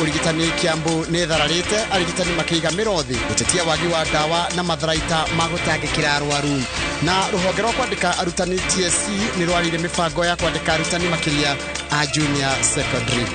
Ũrigitani Kiambu nĩ ĩthararĩte arigitani makĩiga mĩrothi gũtetia wagi wa ndawa na matharaita ma gũtangĩkĩra arwaru. Na rũhonge rwa kwandĩka arutani TSC nĩ rwarĩire mĩbango ya kwandĩka arutani makĩria a junior secondary.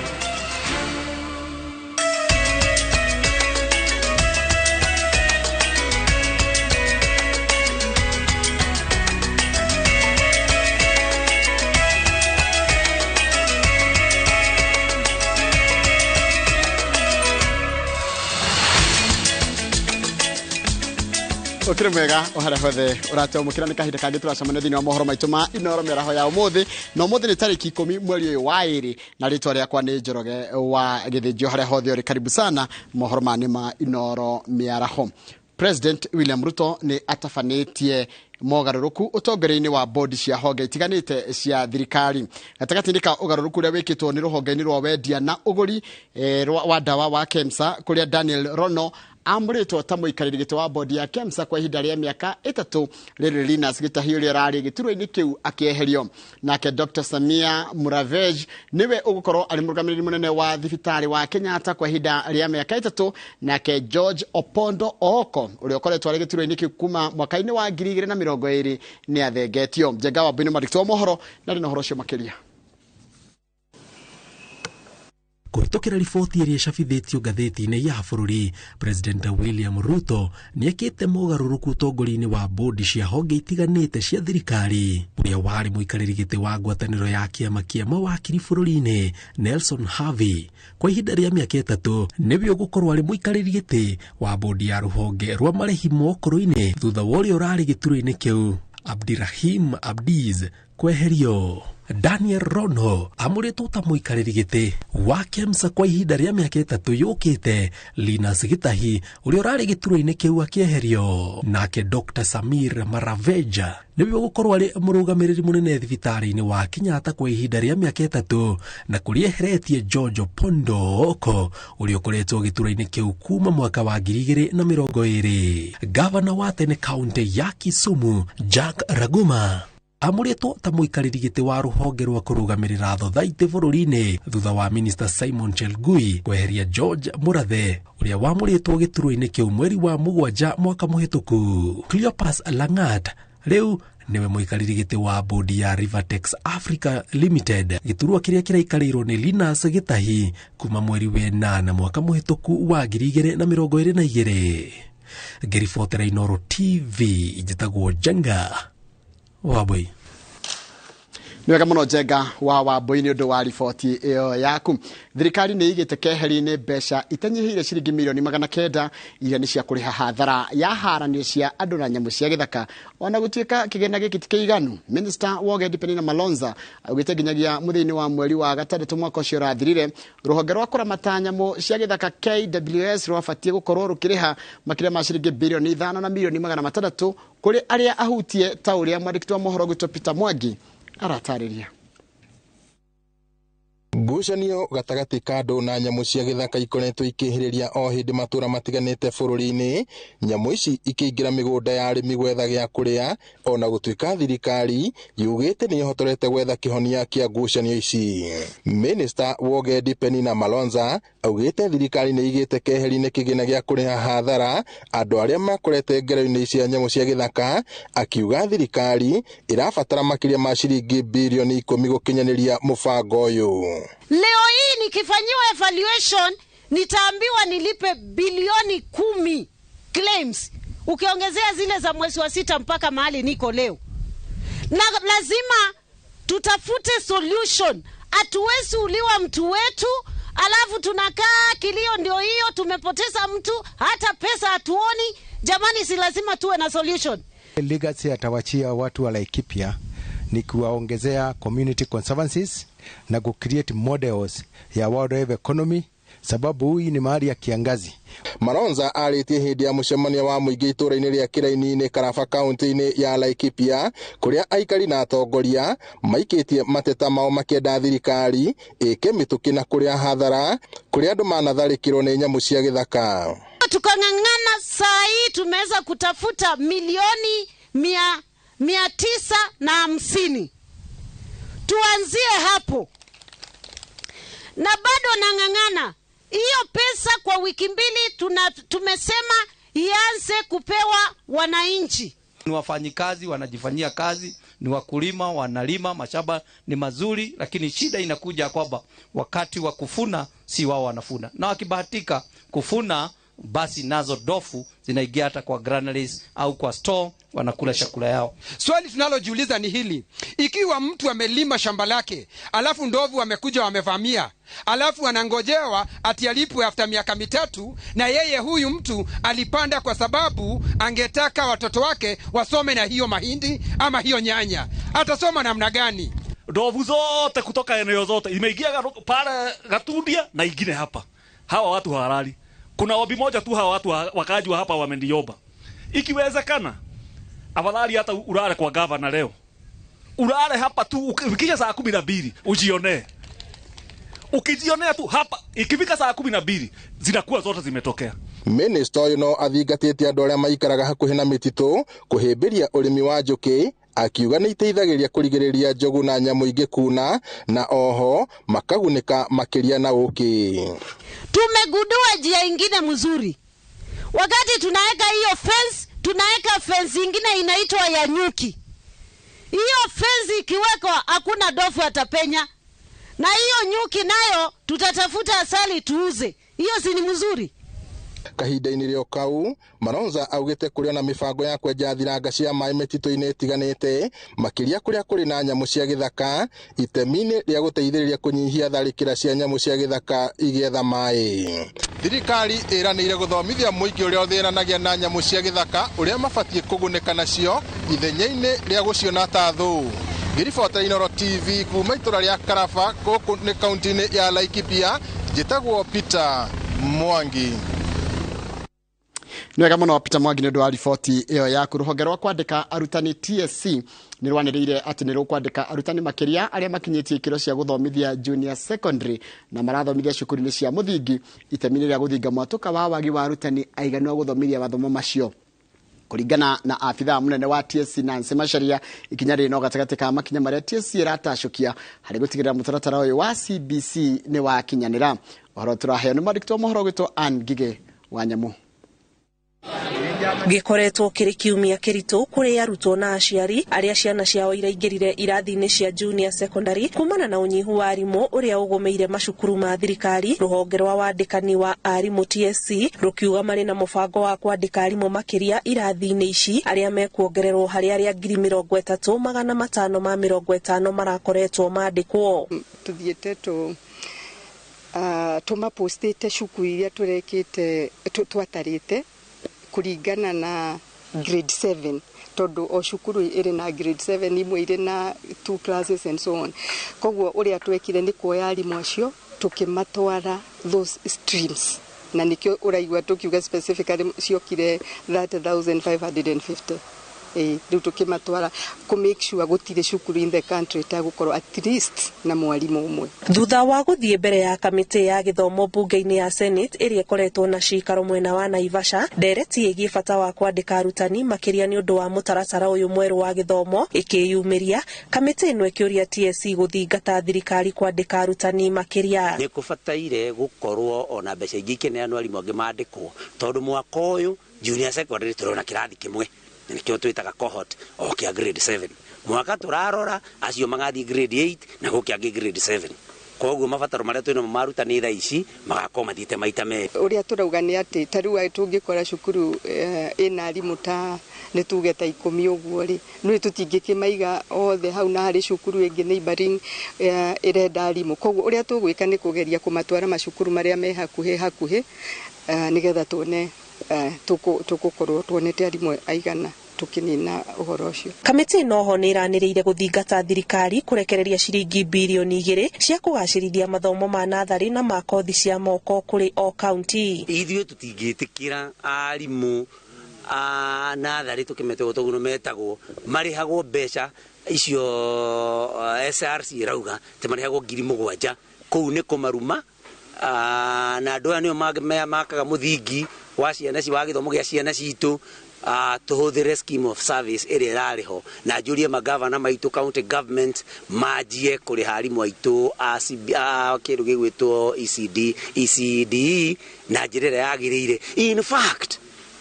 Ukire mwega o harĩa hothe ũratwamũkĩra nĩ kahinda kangĩ tũracemania thĩinĩ wa mohoro maitũ ma Inoro mĩaraho ya ũmũthĩ, na ũmũthĩ nĩ tarĩki 10 mweri ũyũ wa 2, na rĩtwa rĩakwa nĩ Njoroge wa Gĩthĩnjio. Harĩa hothe ũrĩ, karibu sana mohoro ma nĩ ma Inoro mĩaraho. President William Ruto nĩ atabanĩtie mogarũrũku ũtongoria-inĩ wa bodi cia honge itiganĩte cia thirikari. Gatagatĩ-inĩ ka ũgarũrũku ũrĩa wĩkĩtwo nĩ rũhonge-inĩ rwa wendia na ũgũri wa ndawa wa KEMSA, kũrĩa Daniel Rono amũrĩtwo ta mũikarĩri gĩtĩ wa bodi ya KEMSA kwa ihinda rĩa mĩaka 3, rĩrĩ Linus Gĩtahi ũrĩa ũrarĩ gĩturwa-inĩ kĩu akĩeherio. Nake Dr. Samia Muravej nĩwe ũgũkorwo arĩ mũrũgamĩrĩri mũnene wa thibitarĩ wa Kenyatta kwa ihinda rĩa mĩaka 3. Nake George Opondo Ooko, ũrĩa ũkoretwo arĩ gĩturwa-inĩ kĩu kuma mwaka-inĩ wa 2020, nĩ athengetio. Njenga wa Mbui nĩ mwandĩki wa mohoro na arĩ na ũhoro ũcio makĩria. Kũhĩtũkĩra riboti ĩrĩa ĩcabithĩtio ngathĩti-inĩ ya bũrũri, President William Ruto nĩ ekĩte mogarũrũku ũtongoria-inĩ wa bodi cia honge itiganĩte cia thirikari. Ũrĩa warĩ mũikarĩri gĩtĩ wa ngwatanĩro ya kĩama kĩa mawakiri bũrũri-inĩ, Nelson Havi, kwa ihinda rĩa mĩaka 3 nĩwe ũgũkorwo arĩ mũikarĩri gĩtĩ wa bodi ya rũhonge rwa marĩhi mokũrũ-inĩ, thutha wa ũrĩa ũrarĩ gĩturwa-inĩ kĩu, Abdirahim Abdiz, kweherio. Daniel Rono amũrĩtwo ta mũikarĩri gĩtĩ wa KEMSA kwa ihinda rĩa mĩaka 3 yũkĩte, Linus Gĩtahi ũrĩa ũrarĩ gĩturwa-inĩ kĩu akĩeherio. Nake Dr. Samir Maraveja nĩwe ũgũkorwo arĩ mũrũgamĩrĩri mũnene thibitarĩ-inĩ wa Kenyatta kwa ihinda rĩa mĩaka 3, na kũrĩa eheretie George Opondo Ooko ũrĩa ũkoretwo gĩturwa-inĩ kĩu kuma mwaka wa 2020. Gavana wa tene kaunti ya Kisumu, Jack Raguma, amũrĩtwo ta mũikarĩri gĩtĩ wa rũhonge rwa kũrũgamĩrĩra thothaitĩ bũrũri-inĩ, thutha wa Minister Simon Chelgui kweheria George Murathe ũrĩa wamũrĩtwo gĩturwa-inĩ kĩu mweri wa 7 mwaka mũhĩtũku. Cleopas Langat rĩu nĩwe mũikarĩri gĩtĩ wa bodi ya Rivertex Africa Limited, gĩturwa kĩrĩa kĩraikarĩirwo nĩ Linus Gĩtahi kuma mweri wa 8 mwaka mũhĩtũku wa 2022. Ngĩribotera Inoro TV, njĩtagwo Njenga Wambui. Nĩ wega mũno Njenga wa Wambui nĩ ũndũ wa riboti ĩyo yaku. Thirikari nĩ ĩigĩte keheri-inĩ mbeca itanyihĩire ciringi mirioni 900 iria nĩ cia kũrĩha hathara ya haranio cia andũ na nyamũ cia gĩthaka, ona gũtuĩka kĩgĩna gĩkĩ ti kĩiganu. Minister wa Ũgendi Penina Malonza augĩte nginyagia mũthia-inĩ wa mweri wa 6 mwaka ũcio ũrathirire, rũhonge rwa kũramata nyamũ cia gĩthaka KWS rwabatiĩ gũkorwo rũkĩrĩha makĩria ma ciringi birioni 5 na mirioni 600 kũrĩ arĩa ahutie, ta ũrĩa mwandĩki wa mohoro gwitũ Peter Mwangi aratarĩria. Ngucanio gatagatĩ ka andũ na nyamũ cia gĩthaka ikoretwo ikĩhĩrĩria o hĩndĩ matũra matiganĩte bũrũri-inĩ, nyamũ ici ikĩingĩra mĩgũnda ya arĩmi gwetha gĩa kũrĩa, ona gũtuĩka thirikari yugĩte nĩ ĩhotorete gwetha kĩhonia kĩa ngucanio ici. Minister wa Ũgendi Penina Malonza augĩte thirikari nĩ ĩigĩte keheri-inĩ kĩgĩna gĩa kũrĩha hathara andũ arĩa makorete ngero-inĩ cia nyamũ cia gĩthaka, akiuga thirikari ĩrabatara makĩria ma ciringi birioni 10 gũkinyanĩria mũbango ũyũ. Leo hii nikifanyiwa evaluation nitaambiwa nilipe bilioni 10 claims, ukiongezea zile za mwezi wa 6 mpaka mahali niko leo. Na lazima tutafute solution. Hatuwezi uliwa mtu wetu alafu tunakaa kilio ndio hiyo, tumepoteza mtu, hata pesa hatuoni. Jamani, si lazima tuwe na solution. Legacy atawachia watu wa Laikipia ni kuwaongezea community conservancies na kucreate models ya wildlife economy, sababu hii ni mahali ya kiangazi. Malonza arĩtie hĩndĩ ya mũcemanio wa mũingĩ itũũra-inĩ rĩa Kĩraini-inĩ Karaba kaunti-inĩ ya Laikipia, kũrĩa aikari na atongoria maikĩtie mateta mao makĩenda thirikari ĩke mĩtũkĩ na kũrĩa hathara kũrĩa andũ manatharĩkĩrwo nĩ nyamũ cia gĩthaka. Tukang'ang'ana, saa hii tumeweza kutafuta milioni 950. Tuanzie hapo. Na bado nang'ang'ana. Hiyo pesa kwa wiki mbili tumesema ianze kupewa wananchi. Ni wafanyikazi wanajifanyia kazi, ni wakulima wanalima, mashamba ni mazuri, lakini shida inakuja kwamba wakati wa kufuna si wao wanafuna, na wakibahatika kufuna basi nazo dofu zinaingia hata kwa granaries au kwa store, wanakula chakula yao. Swali tunalojiuliza ni hili: ikiwa mtu amelima shamba lake alafu ndovu wamekuja wamevamia, alafu anangojewa ati alipwe after miaka 3, na yeye huyu mtu alipanda kwa sababu angetaka watoto wake wasome na hiyo mahindi ama hiyo nyanya, atasoma namna gani? Ndovu zote kutoka eneo zote imeingia pale Gatundia na ingine hapa. Hawa watu halali. Kuna ombi moja tu hawa watu wakaji wa hapa wameniomba. Ikiwezekana afadhali hata ulale kwa gavana leo. Ulale hapa tu ukikisha saa 12 ujionee. Ukijionea tu hapa ikifika saa 12 zinakuwa zote zimetokea. Minister ũyũ no athingatĩte andũ arĩa maikaraga hakuhĩ na mĩtitũ kũhĩmbĩria ũrĩmi wa njũkĩ, akiuga nĩ iteithagĩrĩria kũrigĩrĩria njogu na nyamũ ingĩ kuna, na oho makagunĩka makĩria na ũkĩ. Tumegundua njia ingine mzuri. Wakati tunaweka hiyo fence, tunaweka fence ingine inaitwa ya nyuki. Hiyo fence ikiwekwa hakuna dofu atapenya. Na hiyo nyuki nayo tutatafuta asali tuuze. Hiyo si ni mzuri? Kahinda-inĩ rĩo kau, Malonza augĩte kũrĩ na mĩbango ya kwenja thiranga cia maĩ mĩtitũ-inĩ ĩtiganĩte, makĩria kũrĩa kũrĩ na nyamũ cia gĩthaka, itemi-inĩ rĩa gũteithĩrĩria kũnyihia tharĩkĩra cia nyamũ cia gĩthaka igĩetha maĩ. Thirikari ĩranĩire gũthomithia mũingĩ ũrĩa ũthĩnanagia na nyamũ cia gĩthaka ũrĩa mabatiĩ kũgunĩka nacio ithenya-inĩ rĩa gũciona ta thũ. Ngĩribotera Inooro TV kuma itũra rĩa Karaba gũkũ nĩ kaunti-inĩ ya Laikipia, njĩtagwo Peter Mwangi. Nĩ wega mũno Peter Mwangi nĩ ũndũ wa riboti ĩyo yaku. Rũhonge rwa kwandĩka arutani TSC nĩ rwanĩrĩire atĩ nĩ rũkwandĩka arutani makĩria arĩa makinyĩtie ikĩro cia gũthomithia junior secondary na marathomithia cukuru-inĩ cia mũthingi itemi-inĩ rĩa gũthinga mwatũka wa wagi wa arutani aiganu a gũthomithia mathomo macio. Kũringana na abithaa mũnene wa TSC Nancy Macharia, ikinya rĩrĩ no gatagatĩ ka makinya marĩa TSC ĩratacũkia harĩ gũtigĩrĩra mũtaratara ũyũ wa CBC nĩ wakinyanĩra. Ũhoro tũraheo nĩ mwandĩki wa mohoro ũgwĩtwo Ann Ngigĩ wa Nyamu. Gĩkoretwo kĩrĩ kiumia kĩritũ kũrĩ arutwo na aciari arĩa ciana ciao iraingĩrire irathi-inĩ cia junior secondary kumana na ũnyihu wa arimũ ũrĩa ũgũmĩire macukuru ma thirikari. Rũhonge rwa wandĩkani wa arimũ TSC rũkiuga marĩ na mũbango wa kwandĩka arimũ makĩria irathi-inĩ ici arĩa mekuongererwo harĩ arĩa 30,550 marakoretwo mandĩkwo. Tũthiĩte tũmapostĩte cukuru iria tũrekĩte twatarĩte kũringana na grade 7, tondũ o cukuru ĩrĩ na grade 7, imwe irĩ na 2 classes and so on. Koguo ũrĩa twekire nĩ kuoya arimũ acio tũkĩmatwara those streams, na nĩkĩo ũraigua tũkiuga specifically ciokire 30,550. Rĩu tũkĩmatwara kũ make sure gũtirĩ cukuru in the country ĩtagũkorwo at least na mwarimũ ũmwe. Thutha wa gũthiĩ mbere ya kamĩtĩ ya gĩthomo mbunge-inĩ ya Senate ĩrĩa ĩkoretwo na cikaro mwena wa Naivasha, ndereti ĩgiĩ bata wa kwandĩka arutani makĩria nĩ ũndũ wa mũtaratara ũyũ mwerũ wa gĩthomo ĩkĩyumĩria. Kamĩtĩ ĩno ĩkĩũria TSC gũthingata thirikari kwandĩka arutani makĩria. Nĩ kũbataire gũkorwo ona mbeca ingĩ ikĩneanwo arimũ angĩ mandĩkwo, tondũ mwaka ũyũ junior secondary tũrona kĩrathi kĩmwe nĩkĩo twĩtaga cohort o kĩa grade 7. Mwaka tũrarora acio magathiĩ grade 8 na gũkĩ angĩ grade 7. Koguo mabataro marĩa twĩnamo ma arutani thaa ici magakorwo mathiĩte maita merĩ. Ũrĩa tũrauga nĩ atĩ ta rĩu tũngĩkora cukuru ĩna arimũ ta nĩ tuge ta 10 ũguo rĩ, nĩ tũtingĩkĩmaiga othe hau, na harĩ cukuru ĩngĩ neighboring ĩrenda arimũ. Koguo ũrĩa tũgwĩka nĩ kũgeria kũmatwara macukuru marĩa me hakuhĩ hakuhĩ, nĩgetha tuone tũgũkorwo tuonete arimũ aigana tukinina ũhoro ũcio. Kamĩtĩ ĩno oho nĩ ĩranĩrĩire gũthingata thirikari kũrekereria ciringi birioni 2 cia kũgacĩrithia mathomo ma natharĩ na ma kothi cia moko kũrĩ o kaunti. Ithuĩ tũtingĩtĩkĩra arimũ a natharĩ tũkĩmetwo toguo metagwo marĩhagwo mbeca icio SRC ĩrauga atĩ marĩhagwo 7,000 kũu nĩ kũmaruma, na andũ aya nĩo makaga mũthingi Wa ciana wa gĩthomo gĩa ciana citũ, tũhũthĩre scheme of service ĩrĩa ĩrarĩ ho, na njũrie magavana maitũ, county government, manjie kũrĩha arimũ aitũ a kĩndũ gĩgwĩtwo ECD, ECDE na njĩra ĩrĩa yagĩrĩire. In fact,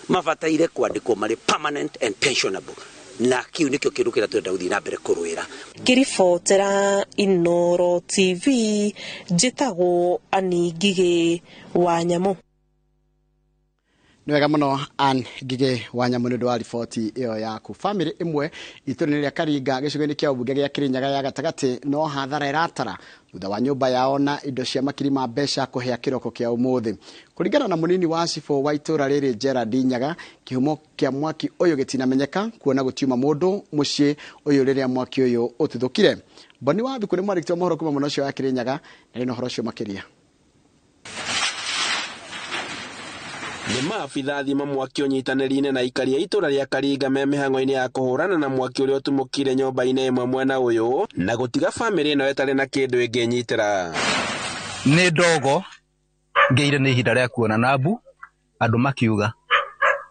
mabataire kwandĩkwo marĩ permanent and pensionable, na kĩu nĩkĩo kĩndũ kĩrĩa tũrenda gũthiĩ na mbere kũrũĩra. Ngĩribotera Inooro TV, njĩtagwo Ann Ngigĩ wa Nyamũ. Nĩ wega mũno Ann Ngigĩ wa Nyamũ nĩ ũndũ wa riboti ĩyo yaku. Bamĩrĩ ĩmwe itũũra-inĩ rĩa Karinga gĩcigo-inĩ kĩa ũmbunge gĩa Kĩrĩnyaga ya gatagatĩ no hathara ĩratara thutha wa nyũmba yao na indo cia makiri ma mbeca kũhĩa kĩroko kĩa ũmũthĩ. Kũringana na mũnini wa cibũ wa itũũra rĩrĩ Gerald Nyaga, kĩhumo kĩa mwaki ũyũ gĩtinamenyeka kuona gũtiuma mũndũ mũciĩ ũyũ rĩrĩa mwaki ũyũ ũtuthũkire. Boni wa Thuku nĩ mwandĩki wa mohoro kuma mwena ũcio wa Kĩrĩnyaga na rĩ na ũhoro ũcio makĩria. Nĩ maabithaa thima mwaki ũnyitanĩri-inĩ na aikari a itũũra rĩa Karinga me mĩhang'o-inĩ ya kũhũrana na mwaki ũrĩa ũtumũkire nyũmba-inĩ ĩmwe mwena ũyũ na gũtiga bamĩrĩ ĩno ĩtarĩ na kĩndũ ĩngĩnyitĩra. Nĩ ndogo ngĩire nĩ ihinda rĩa kuona na mbu andũ makiuga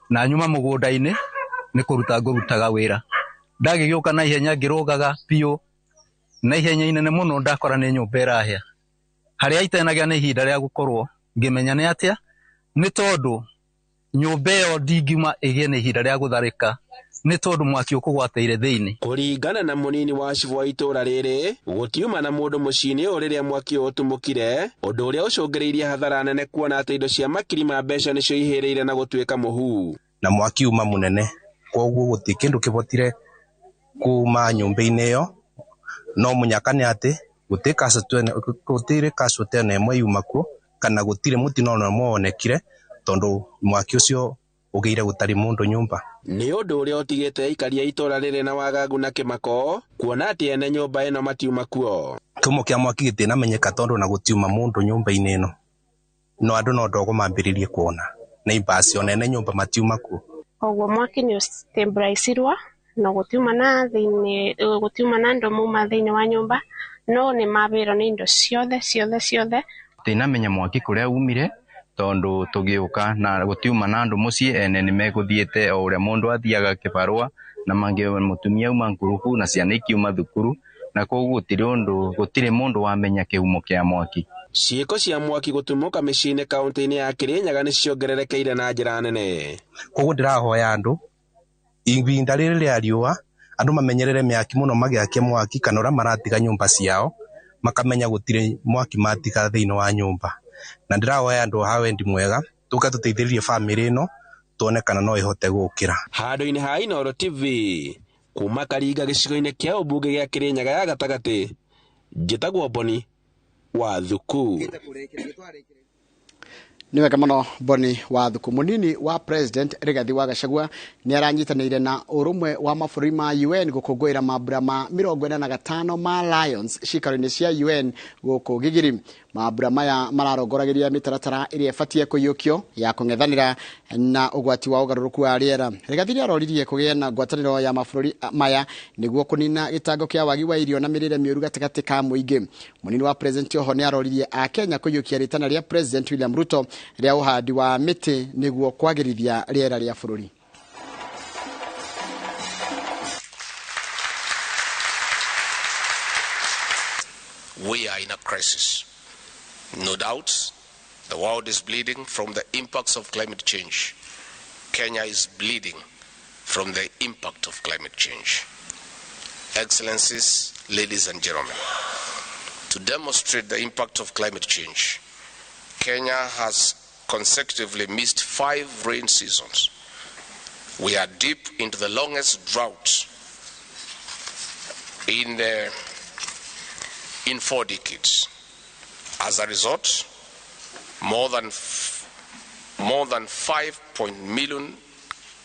na nyuma mũgũnda-inĩ nĩ kũruta ngũrutaga wĩra, ndagĩgĩũka na ihenya ngĩrũgaga biũ na ihenya inene mũno, ndakora nĩ nyũmba ĩrahĩa harĩa itenagĩa nĩ ihinda rĩa gũkorwo ngĩmenya nĩ atĩa, nĩ tondũ nyũmba ĩyo ndingiuma ĩgĩe na ihinda rĩa gũtharĩka nĩ tondũ mwaki ũkũgwatĩire thĩinĩ. Kũringana na mũnini wa cibũ wa itũũra rĩrĩ, gũtiuma na mũndũ mũciĩ-inĩ ũyũ rĩrĩa mwaki ũyũ ũtumũkire, ũndũ ũrĩa ũcũngĩrĩirie hathara nene kuona atĩ indo cia makiri ma mbeca nĩcio ihĩrĩire na gũtuĩka mũhu. Na mwaki uma mũnene, koguo gũtirĩ kĩndũ kĩbotire kuma nyũmba-inĩ ĩyo, no mũnyaka nĩ atĩ gũtirĩ casualty ona ĩmwe yuma kuo kana gũtirĩ mũtino ona ũmwe wonekire tondũ mwaki ũcio ũgĩire gũtarĩ mũndũ nyũmba. Nĩ ũndũ ũrĩa ũtigĩte aikari a itũũra rĩrĩ na wagagu na kĩmako kuona atĩ ene nyũmba ĩno matiuma kuo. Kĩhumo kĩa mwaki gĩtinamenyeka tondũ na gũtiuma mũndũ nyũmba-inĩ ĩno, no andũ no ndogo mambĩrĩrie kuona neighbors ona ene nyũmba matiuma kuo. Koguo mwaki nĩ ũstabilizirwo no gũtiuma na thĩinĩ, gũtiuma na andũ mauma thĩinĩ wa nyũmba, no nĩ mabĩrwo nĩ indo ciothe ciothe ciothe. Tinamenya mwaki kũrĩa umire tondũ tũgĩũka na gũtiuma na andũ mũciĩ, ene nĩ megũthiĩte o ũrĩa mũndũ athiaga kĩbarũa, na mangĩ mũtumia auma ngurubu na ciana ikiuma thukuru, na koguo gũtirĩ mũndũ wamenya kĩhumo kĩa mwaki. Ciĩko cia mwaki gũtumũka mĩciĩ-inĩ kaũntĩ-inĩ ya Kĩrĩnyaga nĩ ciongererekeire na njĩra nene. Koguo ndĩrahoya andũ ihinda rĩrĩ rĩa riũa andũ mamenyerere mĩaki mũno magĩakia mwaki kana ũrĩa maratiga nyũmba ciao makamenya gũtirĩ mwaki matiga thĩinĩ wa nyũmba. Na ndĩrahoya andũ a wendi mwega tũke tũteithĩrĩrie bamĩrĩ ĩno tuone kana no ĩhote gũkĩra. Handũ-inĩ ha Inooro TV kuma Karinga gĩcigo-inĩ kĩa ũmbunge gĩa Kĩrĩnyaga ya gatagatĩ, njĩtagwo Boni wa Thuku. Nĩ wega mũno Boni wa Thuku. Mũnini wa President Rigathi wa Gachagua nĩ aranyitanĩire na ũrũmwe wa mabũrũri ma UN gũkũngũĩra mambura ma 45 ma Lions ciikaro-inĩ cia UN gũkũ Gigiri. Mambura maya mararongoragĩria mĩtaratara ĩrĩa ĩbatiĩ kũiyũkio ya kũng'ethanĩra na ũgwati wa ũgarũrũku wa rĩera. Rigathi nĩaroririe kũgĩa na ngwatanĩro ya mabũrũri maya nĩguo kũnina gĩtango kĩa wagi wa irio na mĩrĩre mĩũru gatagatĩ ka mũingĩ. Mũnini wa President oho nĩaroririe Akenya kũiyũkia rĩtana rĩa President William Ruto rĩa ũhandi wa mĩtĩ nĩguo kwagĩrithia rĩera rĩa bũrũri. We are in a crisis. No doubt, the world is bleeding from the impacts of climate change. Kenya is bleeding from the impact of climate change. Excellencies, ladies and gentlemen, to demonstrate the impact of climate change, Kenya has consecutively missed 5 rain seasons. We are deep into the longest drought in 4 decades. As a result, more than 5 million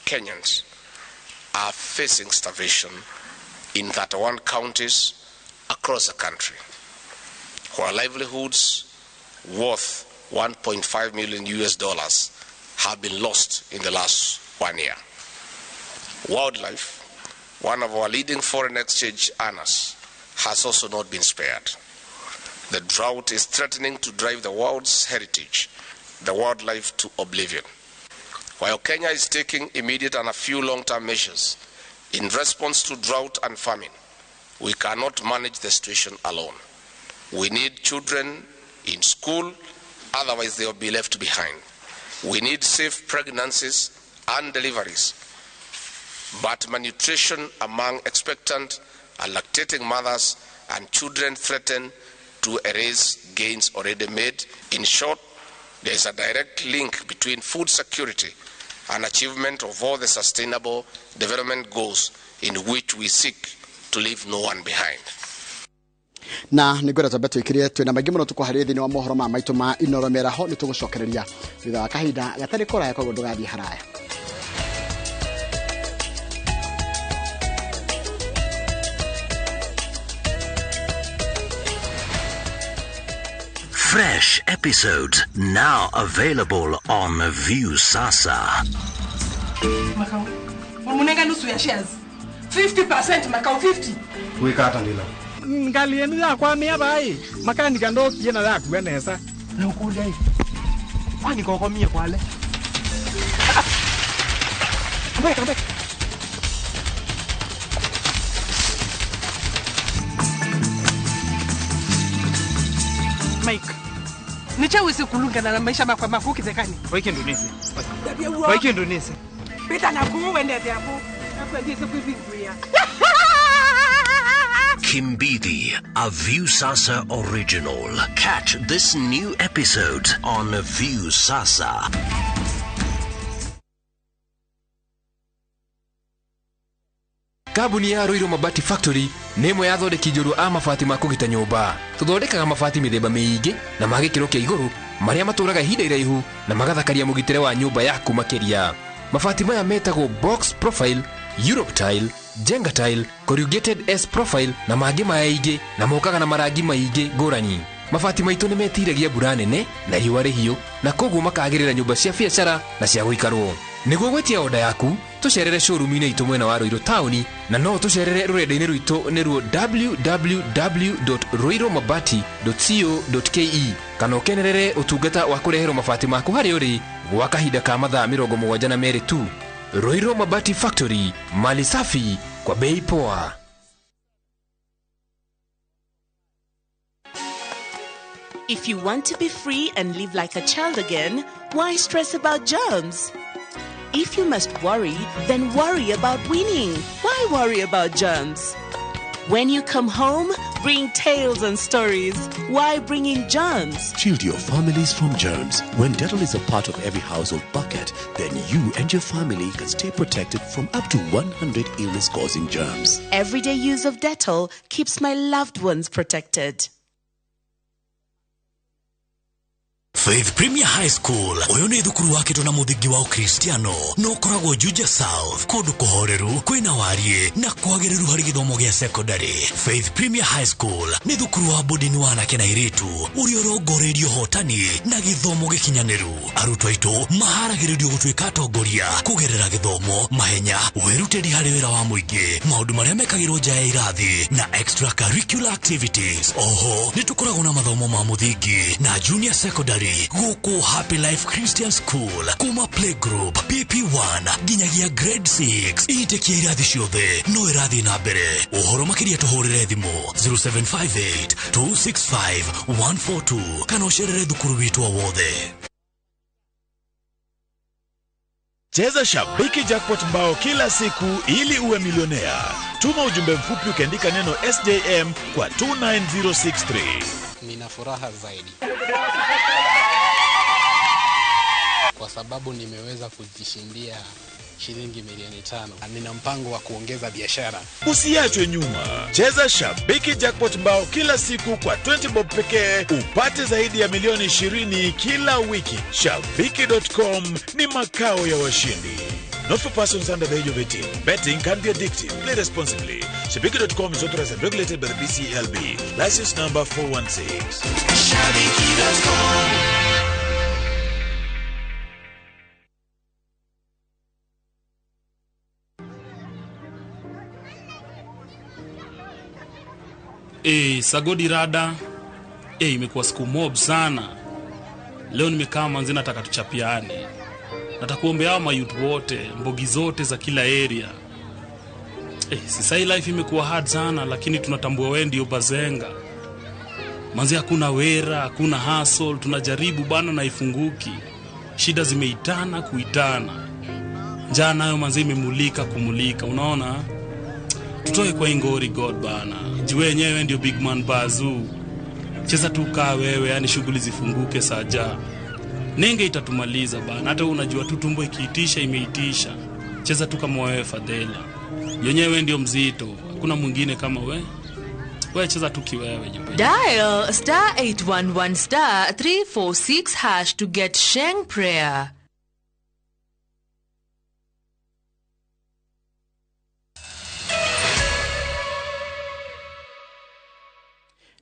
Kenyans are facing starvation in 31 counties across the country, where livelihoods worth $1.5 million have been lost in the last 1 year. Wildlife, one of our leading foreign exchange earners, has also not been spared. The drought is threatening to drive the world's heritage, the wildlife, to oblivion. While Kenya is taking immediate and a few long-term measures in response to drought and famine, we cannot manage the situation alone. We need children in school, otherwise they will be left behind. We need safe pregnancies and deliveries, but malnutrition among expectant and lactating mothers and children threaten to erase gains already made. In short, there is a direct link between food security and achievement of all the sustainable development goals in which we seek to leave no one behind. Na nä ngwenda twambe twä twä na maingä må no tå kwaharä thä inä wa mohoro ma maitå ma Inoro mĩaraho nä tå gå cokereria thutha wa kahinda gatarä kåraya koguo ndå gathiä haraya. Fresh episodes now available on View Sasa. Makau, wamunenga nusu ya shares. 50% Makau, 50. Wika ndila. Ngali enu yakwa mia bai. Makani kando kiena yaku enesa. Na ukulia hii. Kwani koko mie kwale. Come back. Mike. Nichawezi kulungana na maisha makwa mafuki zekani. Waiki Indonesia. Waiki Indonesia. Pita na kuwende hapo. Nakwendeza kuivinguia. Kimbidi, a View Sasa original. Catch this new episode on View Sasa. Kambuni ya Ruiru Mabati Factory nĩ ĩmwe ya athondeki njorua a mabati ma kũgita nyũmba. Tũthondekaga mabati mĩthemba mĩingĩ na ma gĩkĩro kĩa igũrũ marĩa matũraga ihinda iraihu na magathakaria mũgitĩre wa nyũmba yaku makĩria. Mabati maya metagwo box profile, Europe tile, Jenga tile, corrugated S profile na mangĩ maingĩ na mokaga na marangi maingĩ ngũrani. Mabati maitũ nĩ metiragia mbura nene na riũa rĩhiũ na koguo makagĩrĩra nyũmba cia biacara na cia gũikarwo. Nĩguo gwĩtia oda yaku tũcerere showroom-inĩ itũ mwena wa Ruiru taũni na no tũcerere rũrenda-inĩ rwitũ nĩruo www.ruirumabati.co.ke kana ũkenerere ũtungata wa kũreherwo mabati maku harĩa ũrĩ gwa kahinda ka mathaa 72 tu. Ruiru Mabati Factory, mali safi kwa bei poa. If you want to be free and live like a child again, why stress about germs? If you must worry, then worry about winning. Why worry about germs? When you come home, bring tales and stories. Why bring in germs? Shield your families from germs. When Dettol is a part of every household bucket, then you and your family can stay protected from up to 100 illness-causing germs. Everyday use of Dettol keeps my loved ones protected. Faith Premier High School uyu ni thukuru wakitwo na muthingi wa ukristiano no ukoragwo Juja South kundu kuhoreru kwina warie na kwagiriru hari githomo gia secondary. Faith Premier High School ni thukuru wa bodi wa anake na airitu uria urongoreirio hotani na githomo gikinyaniru. Arutwo aitu maharagiririo gutuika atongoria kugerera githomo mahenya wirutiri hari wira wa muingi maundu maria mekagirwo nja ya irathi na extracurricular activities. Oho ni tukoragwo na mathomo ma muthingi na junior secondary guku Happy Life Christian School kuma playgroup PP1 nginyagia grade 6. Itekia irathi ciothe no irathi na mbere. Uhoro makiria tuhurire thimu 0758 265 142 kana ucerere thukuru witu wothe. Cheza Shabiki Jackpot mbao kila siku ili uwe milionea. Tuma ujumbe mfupi ukiandika neno SJM kwa 29063. Nina furaha zaidi kwa sababu nimeweza kujishindia shilingi milioni 5. Nina mpango wa kuongeza biashara. Usiachwe nyuma. Cheza Shabiki Jackpot mbao kila siku kwa 20 bob pekee upate zaidi ya milioni 20 kila wiki. Shabiki.com ni makao ya washindi. Not for persons under the age of 18. Betting can be addictive. Play responsibly. Shabiki.com is authorized and regulated by the BCLB. License number 416. Shabiki.com. Sagodi rada. Imekuwa siku mob sana. Leo nimekaa manzi nataka tuchapiane. Natakuombea hao mayouth wote, mbogi zote za kila area. Sasa hii life imekuwa hard sana, lakini tunatambua wewe ndio bazenga. Manzi hakuna wera, hakuna hustle, tunajaribu bana na ifunguki. Shida zimeitana kuitana. Njaa nayo manzi imemulika kumulika, unaona? Tutoe kwa ingori God bana. Jiwe yenyewe ndio big man bazoo. Cheza tu kaa wewe, yani shughuli zifunguke saja. Nenge itatumaliza bana. Hata unajua tu tumbo ikiitisha imeitisha. Cheza tu kama wewe Fadhela. Yenyewe ndio mzito, hakuna mwingine kama wewe. Wewe cheza tu kiwewe jumbe. Dial *811 *346# to get Sheng prayer.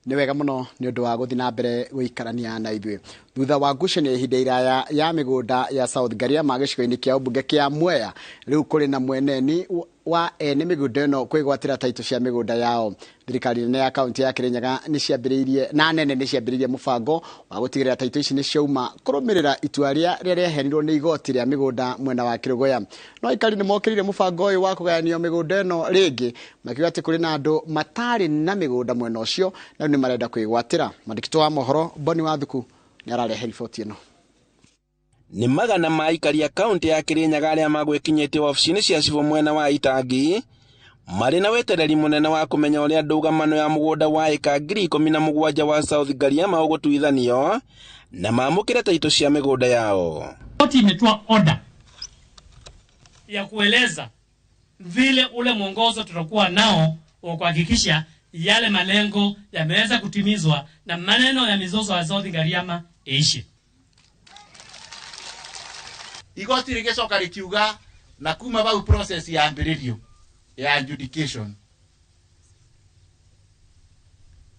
Nĩ wega mũno nĩ ũndũ wa gũthiĩ na mbere gũikarania na ithuĩ. Thutha wa ngucanio ihinda iraya ya mĩgũnda ya South Ngariama gĩcigo-inĩ kĩa ũmbunge kĩa Mwea, rĩu kũrĩ na mweneni wa ene mĩgũnda ĩno kwĩgwatĩra taitũ cia mĩgũnda yao. Thirikari nene ya kaunti ya Kirinyaga nĩ ciambĩrĩirie na nene nĩ ciambĩrĩirie mũbango wa gũtigĩrĩra taitũ ici nĩ ciauma kũrũmĩrĩra itua rĩa rĩaheanirwo nĩ igoti rĩa mĩgũnda mwena wa Kĩrũgũya. No aikari nĩ mokĩrĩire mũbango ũyũ wa kũgayanio mĩgũnda ĩno rĩngĩ, makiuga atĩ kũrĩ na andũ matarĩ na mĩgũnda mwena ũcio na rĩu nĩ marenda kwĩgwatĩra. Mwandĩki wa mohoro Boni Wathuku nĩ ararehe riboti ĩno. Nĩ magana ma aikari a kaunti ya Kirinyaga arĩa magwĩkinyĩtie wabici-inĩ cia cibũ mwena wa Itangi marĩ na wetereri mũnene wa kũmenya ũrĩa ndũgamano ya mũgũnda wa ĩka 17,000 wa South Ngariama ũgũtuithanio na maamũkĩre taitũ cia mĩgũnda yao. Koti imetoa order ya kueleza vile ule mwongozo tutakuwa nao wa kuhakikisha yale malengo yameweza kutimizwa na maneno ya mizozo ya South Ngariama iishe. Igoti rigicoka rikiuga na kuma bau process ya ambiririo ya adjudication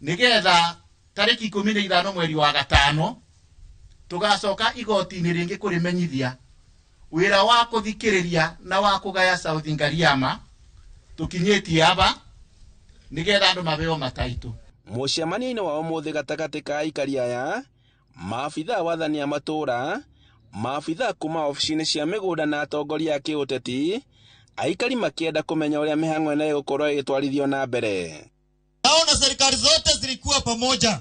nigetha tariki 15 mweri wa gatano tugacoka igoti-inĩ rĩngĩ kũrĩmenyithia wĩra wa kũthikĩrĩria na wa kũgaya South Ngariama tũkinyĩtie aba nigetha andũ mabeo mataitũ. Mũcemanio-inĩ wa ũmũthĩ gatagatĩ ka aikari aya, maabithaa wathani a matũũra, maabithaa kuma obici-inĩ cia mĩgũnda na atongoria a kĩũteti, aikari makĩenda kũmenya ũrĩa mĩhang'o ĩno ĩgũkorwo ĩgĩtwarithio na mbere. Naona serikali zote zilikuwa pamoja.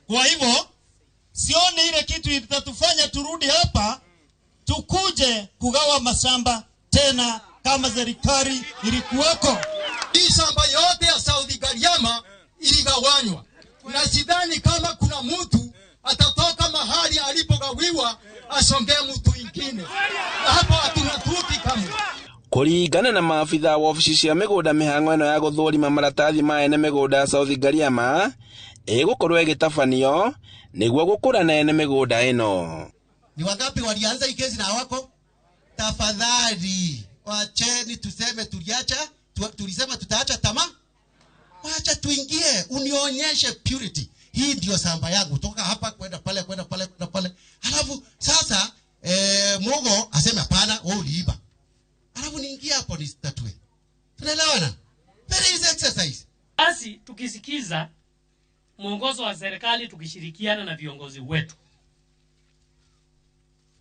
Kwa hivyo sioni ile kitu itatufanya turudi hapa tukuje kugawa mashamba tena kama serikali ilikuwako. Hii shamba yote ya South Ngariama iligawanywa, na sidhani kama kuna mtu atatoka mahali alipogawiwa asongee mtu ingine. Hapo hatuna tuki kamwe. Kũringana na maabithaa wa obici cia mĩgũnda, mĩhang'o ĩno ya gũthũrima maratathi ma ene mĩgũnda ya South Ngariama ĩgũkorwo ĩgĩtabanio nĩguo gũkũra na ene mĩgũnda ĩno. Ni wangapi walianza hii kesi na hawako? Tafadhali wacheni tuseme tuliacha, tulisema tutaacha tamaa. Wacha tuingie, unionyeshe purity. Hii ndio samba yangu, toka hapa kwenda pale kwenda pale kwenda pale. Halafu sasa Mugo aseme hapana, wewe uliiba. Halafu niingie hapo nitatue. Tunaelewana? Very easy exercise. Basi tukisikiza mwongozo wa serikali tukishirikiana na viongozi wetu,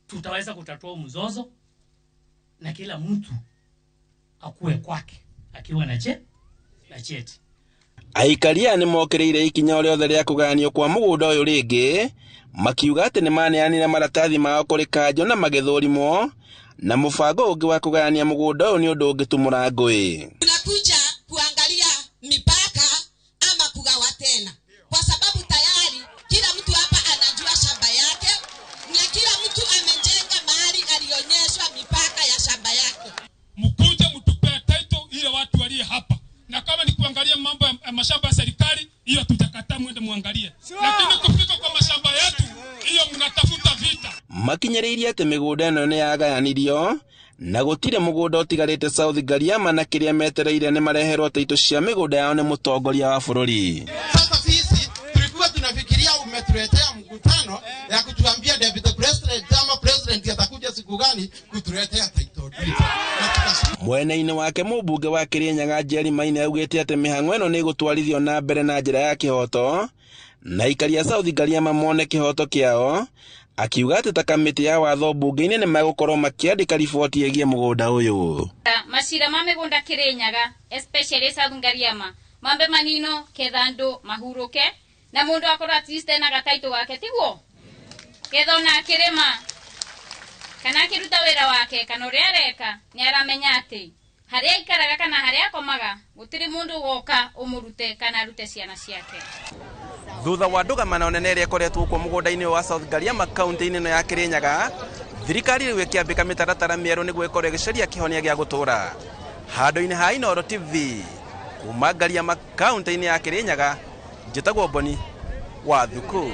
tutaweza kutatua mzozo na kila mtu akue kwake akiwa na cheti. Aikaria nĩ mokĩrĩire ikinya o rĩothe rĩa kũgayanio kwa mũgũnda ũyũ rĩngĩ, makiuga atĩ nĩ maneanire maratathi mao kũrĩ kanjũ na magĩthũrimwo, na mũbango ũngĩ wa kũgayania mũgũnda ũyũ nĩ ũndũ ũngĩtumũra ngũĩ. Tunakuja kuangalia mipaka ama kugawa tena, kwa sababu tayari kila mtu hapa anajua shamba yake na kila mtu amejenga mahali alionyeshwa mipaka ya shamba yake. Mkuje mtupee title ile watu walio hapa, na kama ni kuangalia mambo ya mashamba ya serikali hiyo tutakataa, mwende muangalie, lakini kufika kwa mashamba yetu hiyo mnatafuta vita. Makinyĩrĩirie atĩ mĩgũnda ĩno nĩ yagayanirio na gũtirĩ mũgũnda ũtigarĩte South Ngariama, na kĩrĩa metereire nĩ mareherwo taitũ cia mĩgũnda yao nĩ mũtongoria wa bũrũri. Sasa sisi tulikuwa tunafikiria umetuletea mkutano ya kutuambia deputy president ama president atakuja siku gani kutuletea title deed. Mwena-inĩ wake mũmbunge wa Kirinyaga Jerry Maina augĩte atĩ mĩhang'o ĩno nĩ ĩgũtwarithio na mbere na njĩra ya kĩhoto, na aikari a South Ngariama mone kĩhoto kĩao Akiuga atĩ ta kamĩtĩ ya watho mbunge-inĩ nĩ megũkorwo makĩandĩka riboti ĩgiĩ mũgũnda ũyũ. Macira ma mĩgũnda Kĩrĩnyaga, especially South Ngariama, mambe manino ketha andũ mahuruke na mũndũ akorwo at least ena gataitũ gake, tiguo ketha ona akĩrĩma kana akĩruta wĩra wake kana ũrĩa areka nĩ aramenya atĩ harĩa aikaraga kana harĩa akomaga gũtirĩ mũndũ woka ũmũrute kana arute ciana ciake. Thutha wa ndũgamano nene ĩrĩa ĩkoretwo kuo mũgũnda-inĩ wa South Ngariama kaunti-inĩ ĩno ya Kĩrĩnyaga, thirikari rĩu ĩkĩambĩka mĩtaratara mĩerũ nĩguo ĩkorwo ĩgĩcaria kĩhonia gĩa gũtũũra. Handũ-inĩ ha Inooro TV kuma Ngariama kaunti-inĩ ya Kĩrĩnyaga, njĩtagwo Boni wa Thuku.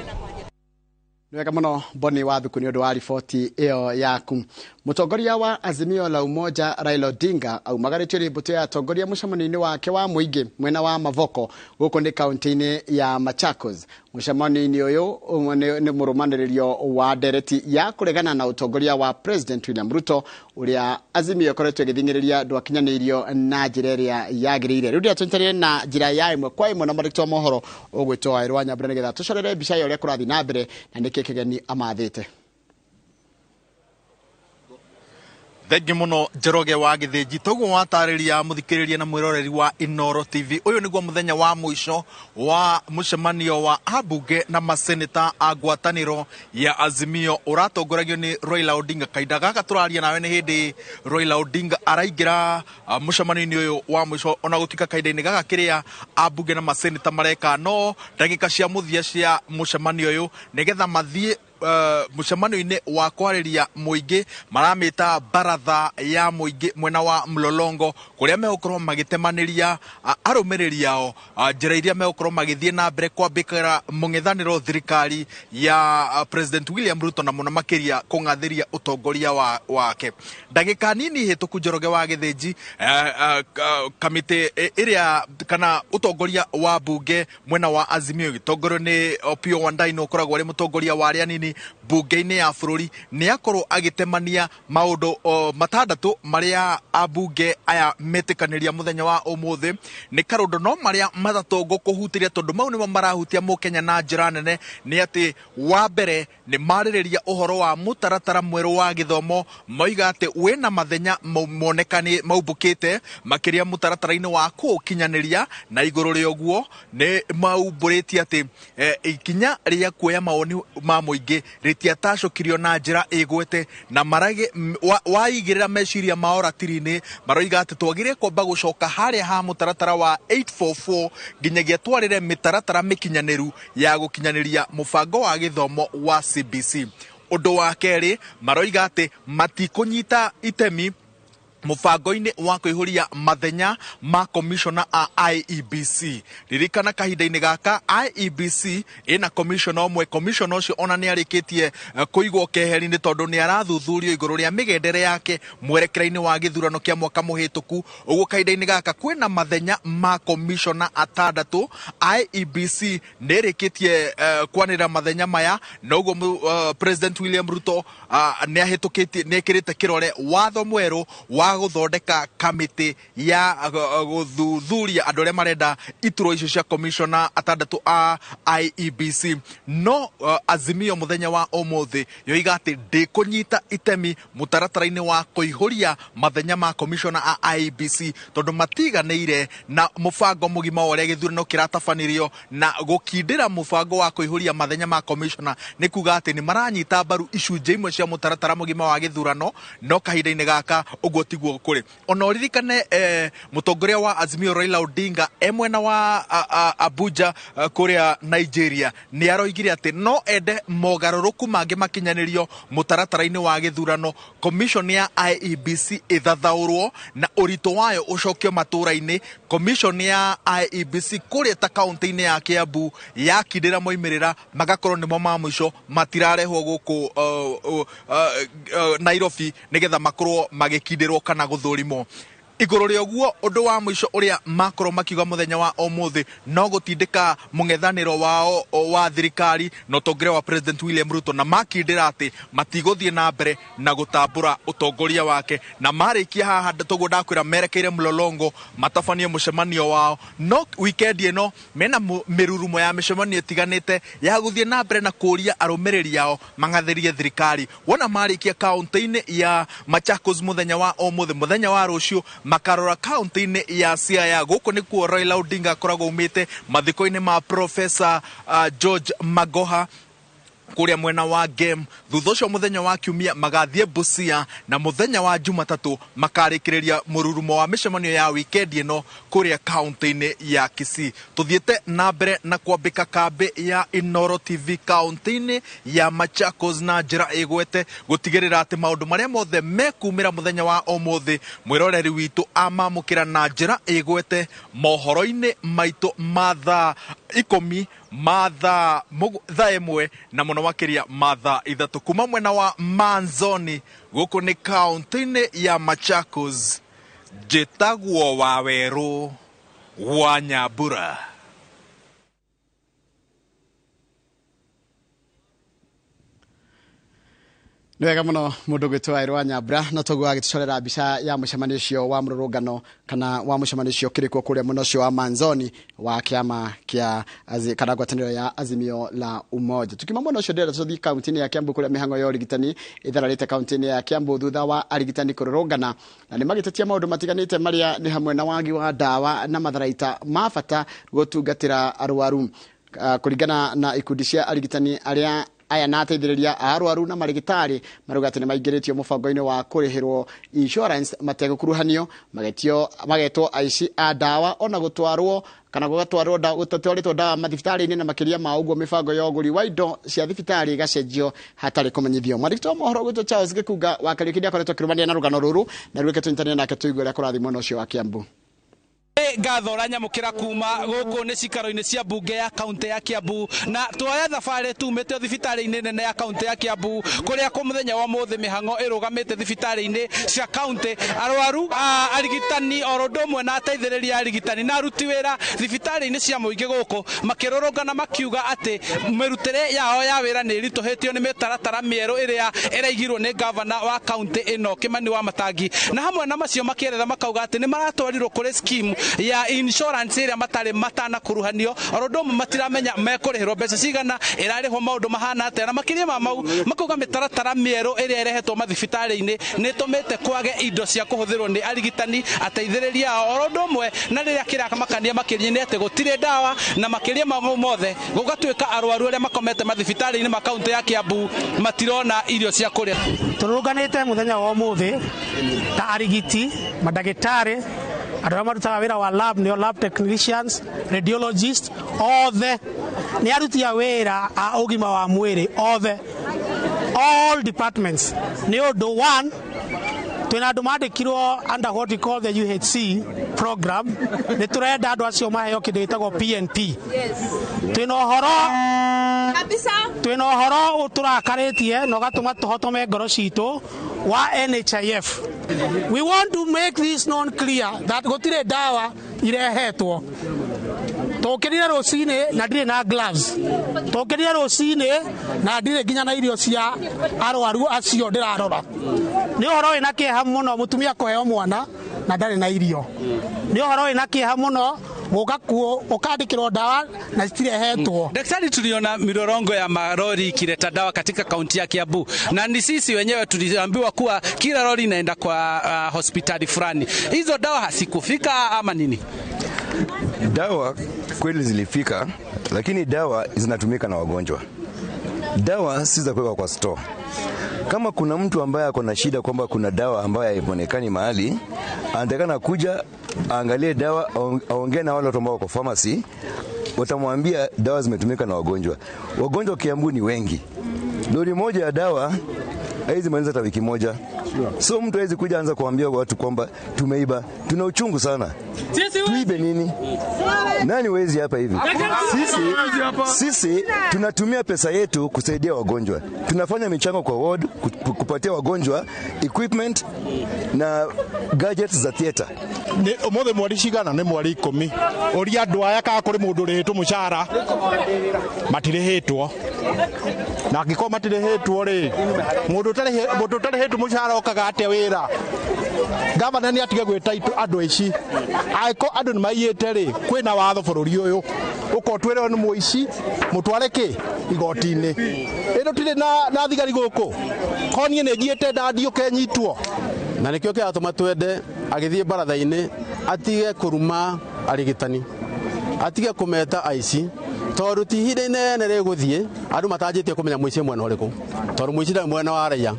Nĩ wega mũno Boni wa Thuku nĩ ũndũ wa riboti ĩyo yaku. Mũtongoria wa Azimio la Umoja Raila Odinga aumagarĩtio nĩ mbũtũ ya atongoria mũcemanio-inĩ wake wa mũingĩ mwena wa Mavoko gũkũ nĩ kaunti-inĩ ya Machakos. Mũcemanio-inĩ ũyũ nĩ mũrũmanĩrĩrio wa ndereti ya kũregana na ũtongoria wa President William Ruto ũrĩa Azimio ĩkoretwo ĩgĩthing'ĩrĩria ndwakinyanĩirio na njĩra ĩrĩa yagĩrĩire. Rĩu ndĩratũnyitanĩre na njĩra ya ĩmwe kwa ĩmwe na mwandĩki wa mohoro ũgwĩtwo Waĩrũ wa Nyambura nĩgetha tũcorere mbica ya ũrĩa kũrathiĩ na mbere na nĩkĩ kĩgeni amathĩte. Thengi muno Njoroge wa Githinji. Toguo watarĩria mũthikĩrĩria na mwĩroreri wa Inooro TV, ũyũ nĩguo mũthenya wa mũico wa mũcemanio wa ambunge na maseneta a ngwatanĩro ya Azimio ũratongoragio nĩ Raila Odinga. Kahinda gaka tũraria nawe nĩ hĩndĩ Raila Odinga araingĩra mũcemanio-inĩ ũyũ wa mũico, ona gũtuĩka kahinda-inĩ gaka kĩrĩa ambunge na maseneta mareka no ndagĩka cia mũthia cia mũcemanio ũyũ nĩgetha mathiĩ mũcemanio-inĩ wa kwarĩria mũingĩ maramĩta baratha ya mũingĩ mwena wa Mlolongo kũrĩa megũkorwo magĩtemanĩria arũmĩrĩri ao njĩra iria megũkorwo magĩthiĩ na mbere kwambĩkĩra mũng'ethanĩro thirikari ya President William Ruto na mũno makĩria kũng'athĩria ũtongoria wake. Ndagĩka nini hĩtũku Njoroge wa Githinji, kamĩtĩ ĩrĩa kana ũtongoria wa mbunge mwena wa Azimio gĩtongorio nĩ Opiyo Wandayi ũkoragwo arĩ mũtongoria wa arĩa anini mbunge-inĩ ya bũrũri nĩ akorwo agĩtemania maũndũ matandatũ marĩa ambunge aya metĩkanĩria mũthenya wa ũmũthĩ. Nĩ karũndũ no marĩa matatũ ngũkũhutĩria tondũ mau nĩmo marahutia mũkenya na njĩra nene nĩ atĩ wa mbere nĩ marĩrĩria ũhoro wa mũtaratara mwerũ wa gĩthomo, moiga atĩ wĩna mathenya monekani maumbũkĩte makĩria mũtaratara-inĩ wa kũũkinyanĩria, na igũrũ rĩa ũguo nĩ maumbũrĩtie atĩ ikinya rĩa kuoya mawoni ma mũingĩ rĩtiatacũkirio na njĩra ĩgwete, na marage waigĩrĩra meciria mao ratiri-inĩ maroiga atĩ twagĩrĩire kwamba gũcoka harĩa ha mũtaratara wa 844 nginyagia twarĩre mĩtaratara mĩkinyanĩru ya gũkinyanĩria mũbango wa gĩthomo wa CBC. Ũndũ wa kerĩ maroiga atĩ matikũnyita itemi mũbango-inĩ wa kũihũria mathenya ma commissioner a IEBC. Ririkana kahinda-inĩ gaka IEBC ĩna commissioner ũmwe, commissioner ũcio ona nĩ arĩkĩtie kũigwo keheri-inĩ tondũ nĩ arathuthurio igũrũ rĩa mĩgendere yake mwerekera-inĩ wa gĩthurano kĩa mwaka mũhĩtũku. Ũguo kahinda-inĩ gaka kwĩna mathenya ma commissioner atandatũ. IEBC nĩ ĩrĩkĩtie kwanĩrĩra mathenya maya, na ũguo President William Ruto nĩ ahĩtũkĩtie, nĩ ekĩrĩte kĩrore watho mwerũ wa gũthondeka kamĩtĩ ya gũthuthuria andũ arĩa marenda iturwa icio cia commissioner atandatũ a IEBC. No Azimio mũthenya wa ũmũthĩ yoiga atĩ ndĩkũnyita itemi mũtaratara-inĩ wa kũihũria mathenya ma commissioner a IEBC tondũ matiganĩire na mũbango mũgima wa ũrĩa gĩthurano kĩratabanirio, na gũkindĩra mũbango wa kũihũria mathenya ma commissioner nĩ kuga atĩ nĩ maranyita mbaru icunjĩ imwe cia mũtaratara mũgima wa gĩthurano, no kahinda-inĩ gaka ũguo tiguo kũrĩ. Ona ũririkane mũtongoria wa Azimio Raila Odinga e mwena wa Abuja kũrĩa Nigeria nĩ aroigire atĩ no ende mogarũrũku mangĩ makinyanĩrio mũtaratara-inĩ wa gĩthurano, commission ya IEBC ĩthathaũrwo na ũritũ wayo ũcokio matũra-inĩ. Commission ya IEBC kũrĩa ta kaunti-inĩ ya Kiambu yakindĩra moimĩrĩra magakorwo nĩmo ma mũico, matirarehwo gũkũ Nairobi nĩgetha makorwo magĩkindĩrwo kana gũthũrimwo. Igũrũ rĩa ũguo ũndũ wa mũico ũrĩa makorwo makiuga mũthenya wa ũmũthĩ no gũtindĩka mũng'ethanĩro wao wa thirikari na ũtongoria wa President William Ruto, na makindĩra atĩ matigũthiĩ na mbere na gũtambũra ũtongoria wake. Na marĩkia haha toguo ndakwĩra merekeire Mlolongo matabanie mũcemanio wao. No weekend ĩno mena mĩrurumo ya mĩcemanio ĩtiganĩte ya gũthiĩ na mbere na kũria arũmĩrĩri ao mang'athĩrie thirikari. Wona marĩkia kaunti-inĩ ya Machakos mũthenya wa ũmũthĩ, mũthenya wa rũciũ makarora kaunti-inĩ ya Siaya. Gũkũ nĩkuo Raila Odinga akoragwo aumĩte mathiko-inĩ ma Professor George Magoha kũrĩa mwena wa Gem. Thutha ũcio mũthenya wa kiumia magathiĩ Busia, na mũthenya wa Jumatatũ makarĩkĩrĩria mũrurumo wa mĩcemanio ya weekend ĩno kũrĩa kaunti-inĩ ya Kisii. Tũthiĩte na mbere na kwambĩka kambĩ ya Inooro TV kaunti-inĩ ya Machakos na njĩra ĩgwete gũtigĩrĩra atĩ maũndũ marĩa mothe mekumĩra mũthenya wa ũmũthĩ mwĩroreri witũ amamũkĩra na njĩra ĩgwete mohoro-inĩ maitũ ma thaa 10, ma thaa 1 na mũno makĩria ma thaa 3 kuma mwena wa Manzoni. Gũkũ nĩ kaunti-inĩ ya Machakos. Njĩtagwo Wawerũ wa Nyambura. Nĩ wega mũno mũndũ gwĩtwo Wawerũ wa Nyambura, na toguo agĩtũcorera mbica ya mũcemanio ũcio wa mũrũrũngano kana wa mũcemanio ũcio ũkĩrĩkwo kũrĩa mwena ũcio wa Manzoni wa kĩama kĩa kana ngwatanĩro ya Azimio la Umoja. Tukiuma mwena ũcio ndĩrenda tũthiĩ kaunti-inĩ ya Kiambu kũrĩa mĩhang'o ya ũrigitani ĩthararĩte kaunti-inĩ ya Kiambu thutha wa arigitani kũrũrũngana, na nĩ magĩtetia maũndũ matiganĩte marĩa nĩ hamwe na wagi wa ndawa na matharaita ma bata gũtungatĩra arwaru. Kũringana na ikundi cia arigitani arĩa aya na ateithĩrĩria a arwaru na marigitari marauga atĩ nĩ maingĩrĩtio mũbango-inĩ wa kũrĩhĩrwo insurance mategũkuruhanio, magetwo aici a ndawa ona gũtwarwo kana gũgatwarwo gũtatwarĩtwo ndawa mathibitarĩ-inĩ, na makĩria ma ũguo mĩbango ya ũgũri wa indo cia thibitarĩ ĩgacenjio hatarĩ kũmenyithio. Mwandĩki wa mohoro gwĩtwo Charles Gĩkunga wa Kariũki nĩakoretwo akĩrũmanĩrĩra na rũgano rũrũ, na rĩu reke tũnyitanĩre nake tũigue ũrĩa kũrathiĩ mwena ũcio wa Kiambu. Ngatho ũranyamũkĩra kuma gũkũ nĩ cikaro-inĩ cia mbunge ya kaunti ya Kiambu, na tuoya thabarĩ tumĩte thibitarĩ-inĩ nene ya kaunti ya Kiambu kũrĩa kwa mũthenya wa mũthĩ mĩhang'o ĩrũgamĩte thibitarĩ-inĩ cia kaunti. Arwaru, arigitani oro ũndũ ũmwe na ateithĩrĩria arigitani na aruti wĩra thibitarĩ-inĩ cia mũingĩ gũkũ makĩrũrũngana makiuga atĩ mĩrutĩre yao ya wĩra nĩ ĩritũhĩtio nĩ mĩtaratara mĩerũ ĩrĩa ĩraigirwo nĩ gavana wa kaunti ĩno Kimani wa Matangi, na hamwe na macio makĩeretha makauga atĩ nĩ maratwarirwo kũrĩ scheme ya insurance ĩrĩa matarĩ matanakuruhanio, oro ũndũ ũmwe matiramenya mekũrĩhĩrwo mbeca cigana, ĩrarĩhwo maũndũ mahana atĩa, na makĩria ma mau makauga mĩtaratara mĩerũ ĩrĩa ĩrehetwo mathibitarĩ-inĩ nĩ ĩtũmĩte kwage indo cia kũhũthĩrwo nĩ arigitani ateithĩrĩria ao, oro ũndũ ũmwe na rĩrĩa kĩramakania makĩria nĩ atĩ gũtirĩ ndawa, na makĩria ma mau mothe gũgatuĩka arwaru arĩa makomete mathibitarĩ-inĩ ma kaunti ya Kiambu matirona irio cia kũrĩa. Tũrũrũnganĩte mũthenya wa ũmũthĩ ta arigiti, mandagĩtarĩ, andũ arĩa marutaga wĩra wa lab, nĩo lab technicians, radiologists, othe nĩ aruti a wĩra a ũgima wa mwĩrĩ othe, all departments. Nĩ ũndũ one, twĩna andũ mandĩkirwo under what we call the UHC program, nĩ tũrenda andũ acio maheo kĩndũ gĩtagwo PNP. Twĩna ũhoro kabisa, twĩna ũhoro ũtũrakarĩtie na ũgatũma tũhotome ngoro citũ wa NHIF. We want to make this known clear that gũtirĩ ndawa irehetwo. Tũkĩrire rũcinĩ na ndirĩ na gloves, tũkĩrire rũcinĩ na ndirĩ nginya na irio cia arwaru acio ndĩrarora. Nĩ ũhoro wĩna kĩeha mũno mũtumia kũheo mwana na ndarĩ na irio. Nĩ ũhoro wĩna kĩeha mũno gũka kuo ũkandĩkĩrwo ndawa na citirehetwo. Daktari, tuliona mirorongo ya marori ikileta dawa katika kaunti ya Kiambu, na ni sisi wenyewe tuliambiwa kuwa kila lori inaenda kwa hospitali fulani. Hizo dawa hasikufika ama nini? Dawa kweli zilifika, lakini dawa zinatumika na wagonjwa. Dawa si za kuweka kwa store. Kama kuna mtu ambaye ako na shida kwamba kuna dawa ambayo haionekani mahali, anatakana kuja aangalie dawa, aongee na wale watu ambao wako pharmacy, watamwambia dawa zimetumika na wagonjwa. Wagonjwa Kiambu ni wengi. Lori moja ya dawa Haizi maliza hata wiki moja. So mtu hawezi kuja anza kuambia watu kwamba tumeiba. Tuna uchungu sana. Tuibe nini? Nani wezi hapa hivi? Sisi tunatumia pesa yetu kusaidia wagonjwa. Tunafanya michango kwa ward kupatia wagonjwa equipment na gadgets za theater. Umuthi mweri cigana? Nĩ mweri 10. Ũria andũ aya kana kũrĩ mũndũ ũrĩhĩtwo mũcara, matirĩhĩtwo. Na angĩkorwo matirĩhĩtwo rĩ, mũndũ ũtarĩhĩtwo mũcara okaga atĩa wĩra? Gavana nĩ atige gwĩta andũ aici. Angĩkorwo andũ nĩ maiyĩte rĩ, kwĩna watho bũrũri ũyũ. Ũkorwo twĩrwo nĩ mũici, mũtware kĩ? Igoti-inĩ. Ĩ tũtirĩ na thigari gũkũ? Korwo niĩ nĩ ngiĩte ndandiũke nyitwo. Na nĩkĩo kĩratũma twende agĩthiĩ baratha-inĩ atige kũruma arigitani, atige kũmeta aici, tondũ ti ihinda inene rĩgũthiĩ andũ matanjĩtie kũmenya mũici mwena ũrĩkũ, tondũ mũici ndarĩ mwena wa raia,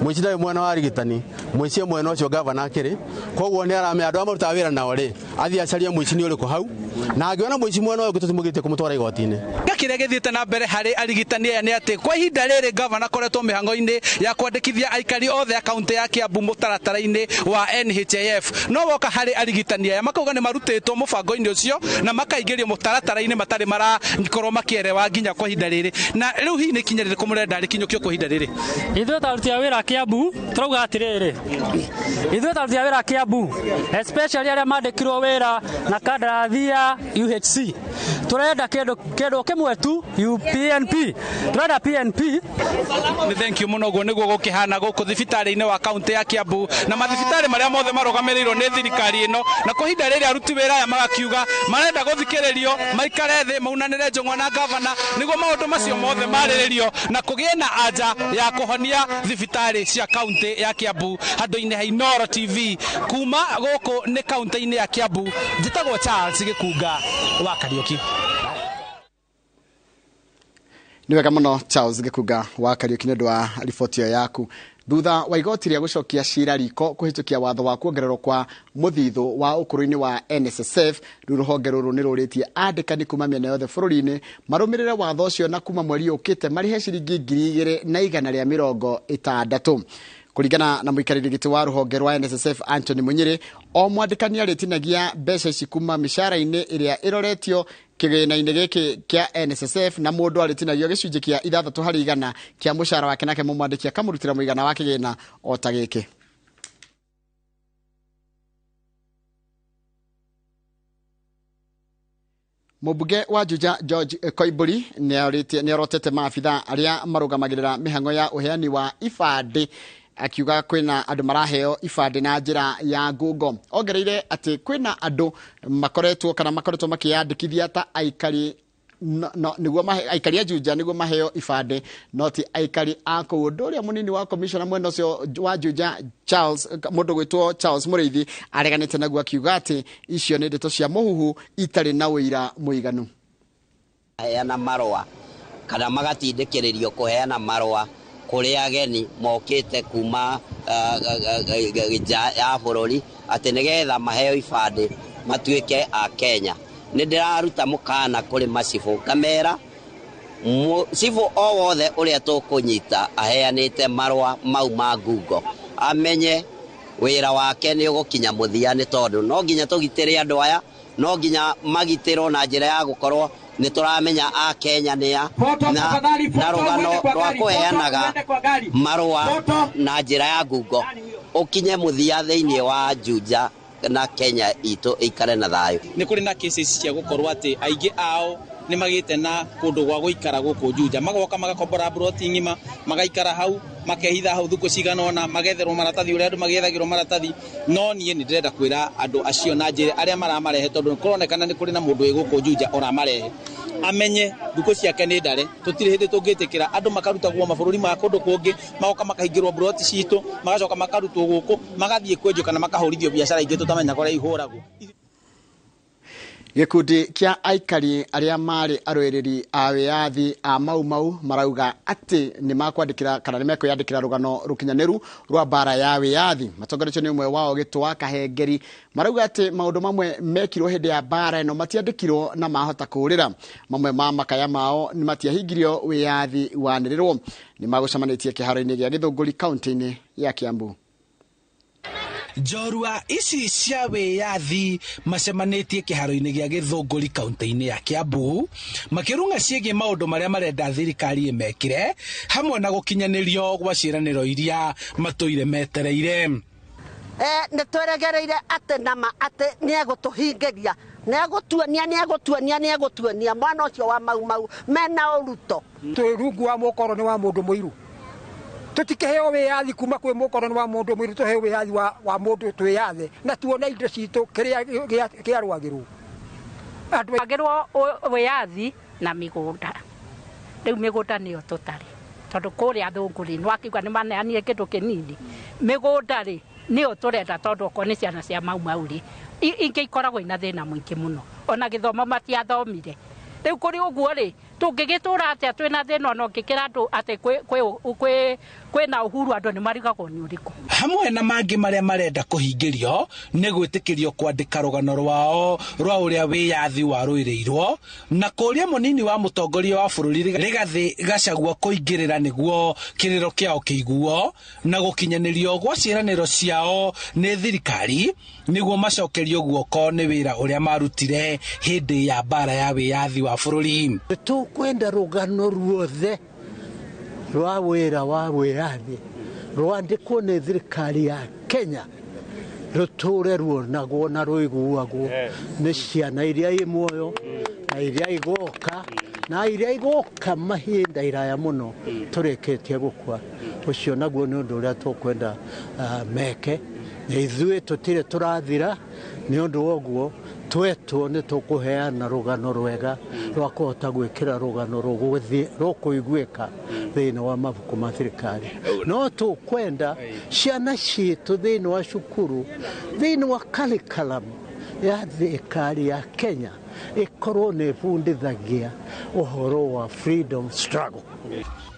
mũici ndarĩ mwena wa arigitani, mũici mwena ũcio gavana akĩrĩ. Koguo nĩ aramenya andũ arĩa marutaga wĩra nao rĩ, athiĩ acarie mũici nĩ ũrĩkũ hau, na angĩona mũici mwena ũyũ ũngĩ tũtimũgirĩtie kũmũtwara igoti-inĩ. Kĩrĩa gĩthiĩte na mbere harĩ arigitani aya nĩ atĩ kwa ihinda rĩrĩ gavana akoretwo mĩhang'o-inĩ ya kwandĩkithia aikari othe a kaunti ya Kiambu mũtaratara-inĩ wa NHIF. No woka harĩ arigitani aya makauga nĩ marutĩtwo mũbango-inĩ ũcio na makaingĩrio mũtaratara-inĩ matarĩ marakorwo makĩerewa nginya kwa ihinda rĩrĩ. Na rĩu hihi nĩ ikinya rĩrĩkũ mũrenda rĩkinyũkio kwa ihinda rĩrĩ? Ithuĩ ta aruti a wĩra Kiambu tũrauga atĩrĩrĩ, ithuĩ ta aruti a wĩra Kiambu especially arĩa mandĩkirwo wĩra na kandarathi ya UHC, tũrenda kĩndũ kĩmwe tu, UPNP. Tũrenda PNP. Nĩ thank you mũno. Ũguo nĩguo gũkĩhana gũkũ thibitarĩ-inĩ wa kaunti ya Kiambu na mathibitarĩ marĩa mothe marũgamĩrĩirwo nĩ thirikari ĩno. Na kwa ihinda rĩrĩ aruti wĩra aya magakiuga marenda gũthikĩrĩrio, maikare thĩ, maunanĩre njũng'wa na gavana nĩguo maũndũ macio mothe marĩrĩrio na kũgĩe na anja ya kũhonia thibitarĩ cia kaunti ya Kiambu. Handũ-inĩ ha Inooro TV kuma gũkũ nĩ kaunti-inĩ ya Kiambu, njĩtagwo Charles Gĩkunga wa Kariũki. Nĩ wega mũno Charles Gĩkunga wa Kariũki nĩ ũndũ wa riboti ĩyo yaku. Thutha wa igoti rĩa gũcokia cira riko kũhĩtũkia watho wa kuongererwo kwa mũthithũ wa ũkũrũ-inĩ wa NSSF, rĩu rũhonge rũrũ nĩ rũrĩtie andĩkani kuma mĩena yothe bũrũri-inĩ marũmĩrĩre watho ũcio na kuma mweri ũkĩte marĩhe ciringi 2,160. Kũringana na mũikarĩri gĩtĩ wa rũhonge rwa NSSF Anthony Munyiri, o mwandĩkani arĩtinagia mbeca ici kuma mĩcara-inĩ ĩrĩa ĩroretio kĩgĩna-inĩ gĩkĩ kĩa NSSF, na mũndũ arĩtinagio gĩcunjĩ kĩa 6 harĩ igana kĩa mũcara wake, nake mũmwandĩki akamũrutĩra mũigana wa kĩgĩna o ta gĩkĩ. Mũmbunge wa Juja George Koimburi nĩorotete maabitha arĩa marũgamagĩrĩra mĩhang'o ya ũheani wa ibandĩ, akiuga kwĩna andũ maraheo ibandĩ na njĩra ya ngungo. Ongereire atĩ kwĩna andũ makoretwo kana makoretwo makĩyandĩkithia ta aikari nĩguo aikari a Juja nĩguo maheo ibandĩ, no ti aikari a kũu. Ũndũ ũrĩa mũnini wa commissioner mwena ũcio wa Juja Charles, mũndũ gwĩtwo Charles Mũrĩithi, areganĩte naguo akiuga atĩ icio nĩ ndeto cia mũhuhu itarĩ na ũira mũiganu. Heana marũa kana magatindĩkĩrĩrio kũheana marũa kũrĩ ageni mokĩte kuma nja ya bũrũri atĩ nĩgetha maheo ibandĩ matuĩke a Kenya. Nĩ ndĩraruta mũkana kũrĩ macibũ ngamera cibũ o wothe ũrĩa tũkũnyita aheanĩte marũa mau ma ngungo amenye wĩra wake nĩ ũgũkinya mũthia, nĩ tondũ no nginya tũgitĩre andũ aya, no nginya magitĩrwo na njĩra ya gũkorwo nĩ tũramenya a Kenya nĩa na rũgano rwa kũheanaga marũa na njĩra ya ngungo ũkinye mũthia thĩinĩ wa Juja na Kenya itũ ĩikare na thayũ. Nĩ kũrĩ na cases cia gũkorwo atĩ aingĩ ao nĩ magĩte na kũndũ gwa gũikara gũkũ Juja, magoka magakombora mburoti ng'ima, magaikara hau, makehitha hau thukũ cigana ũna, magetherwo maratathi ũrĩa andũ magethagĩrwo maratathi. No niĩ nĩ ndĩrenda kwĩra andũ acio na njĩre arĩa maramarehe, tondũ kũronekana nĩ kũrĩ na mũndũ wĩ gũkũ Juja ũramarehe, amenye thukũ ciake nĩ ndare. Tũtirĩ hĩndĩ tũngĩtĩkĩra andũ makarutagwo mabũrũri ma kũndũ kũngĩ, magoka makahingĩrwo mburoti citũ, magacoka makarutwo gũkũ, magathiĩ kwenjwo kana makahũrithio biacara ingĩ tũtamenya kũrĩa ihũragwo. Gĩkundi kĩa aikari arĩa marĩ arũĩrĩri a wĩyathi a Mau Mau marauga atĩ nĩ makwandĩkĩra kana nĩ mekwĩyandĩkĩra rũgano rũkinyanĩru rwa mbara ya wĩyathi. Matongoretio nĩ ũmwe wao Gĩtũa Kahengeri, marauga atĩ maũndũ mamwe mekirwo hĩndĩ ya mbara ĩno matiandĩkirwo na mahota kũũrĩra. Mamwe ma makaya mao nĩ matiahingirio wĩyathi wanĩrĩrwo. Nĩ magũcemanĩtie kĩharo-inĩ gĩa Gĩthũngũri kaunti-inĩ ya Kiambu. Njorua ici cia wĩyathi macemanĩtie kĩharo-inĩ gĩa Gĩthũngũri kaunti-inĩ ya Kiambu makĩrung'a ciĩgiĩ maũndũ marĩa marenda thirikari ĩmekĩre hamwe na gũkinyanĩrio gwa ciĩranĩro iria matũire metereire. Nĩ tweregereire atĩ nama atĩ nĩ egũtũhingĩria, nĩ egũtuonia, nĩ egũtuonia, nĩ egũtuonia mwana ũcio wa Mau Mau mena ũruto. Twĩ rungu wa mũkoroni wa mũndũ mũirũ, tutikiheo wĩyathi kuma kwĩ mũkoroni wa mũndũ mũirũ, tũheo wĩyathi wa mũndũ twĩyathe na tuone indo citũ kĩrĩa kĩarũagĩrwo. Andũ agĩrwo wĩyathi na mĩgũnda. Rĩu mĩgũnda nĩyo tũtarĩ, tondũ kũrĩa athũngũ rĩ nĩwakiuga nĩ maneanire kĩndũ kĩnini. Mĩgũnda rĩ nĩyo tũrenda, tondũ okorwo nĩ ciana cia Mau Mau rĩ ingĩ ikoragwo ina thĩna mũingĩ mũno, ona gĩthomo matiathomire. Rĩu kũrĩ ũguo rĩ tũngĩgĩtũra atĩa twĩna thĩna ona ũngĩkĩra andũ atĩ kwĩna uhuru andũ nĩ marigagwo nĩ ũrĩkũ. Hamwe na mangĩ marĩa marenda kũhingĩrio nĩ gwĩtĩkĩrio kwandĩka rũgano rwao rwa ũrĩa wĩyathi warũĩrĩirwo na kũria mũnini wa mũtongoria wa bũrũri Rigathĩ Gachagua kũingĩrĩra nĩguo kĩrĩro kĩao kĩiguo na gũkinyanĩrio gwa ciĩranĩro ciao nĩ thirikari nĩguo macokerio guoko nĩ wĩra ũrĩa marutire hĩndĩ ya mbara ya wĩyathi wa bũrũri. Tũkwenda rũgano ruothe rwa wĩra wa wĩyathi rwandĩkwo nĩ thirikari ya Kenya rũtũre ruonagwo na rũiguagwo nĩ ciana iria i muoyo na iria igoka na iria igoka mahinda iraya mũno tũrĩkĩtie gũkua. Ũcio naguo nĩ ũndũ ũrĩa tũkwenda meke, na ithuĩ tũtirĩ tũrathira nĩ ũndũ wa ũguo twetwo nĩ tũkũheana rũgano rwega rwa kũhota gwĩkĩra rũgano rũkũiguĩka thĩinĩ wa mabuku ma thirikari. No tũkwenda ciana citũ thĩinĩ wa cukuru, thĩinĩ wa curriculum ya thirikari ya Kenya ĩkorwo nĩ ĩbundithagia ũhoro wa freedom struggle.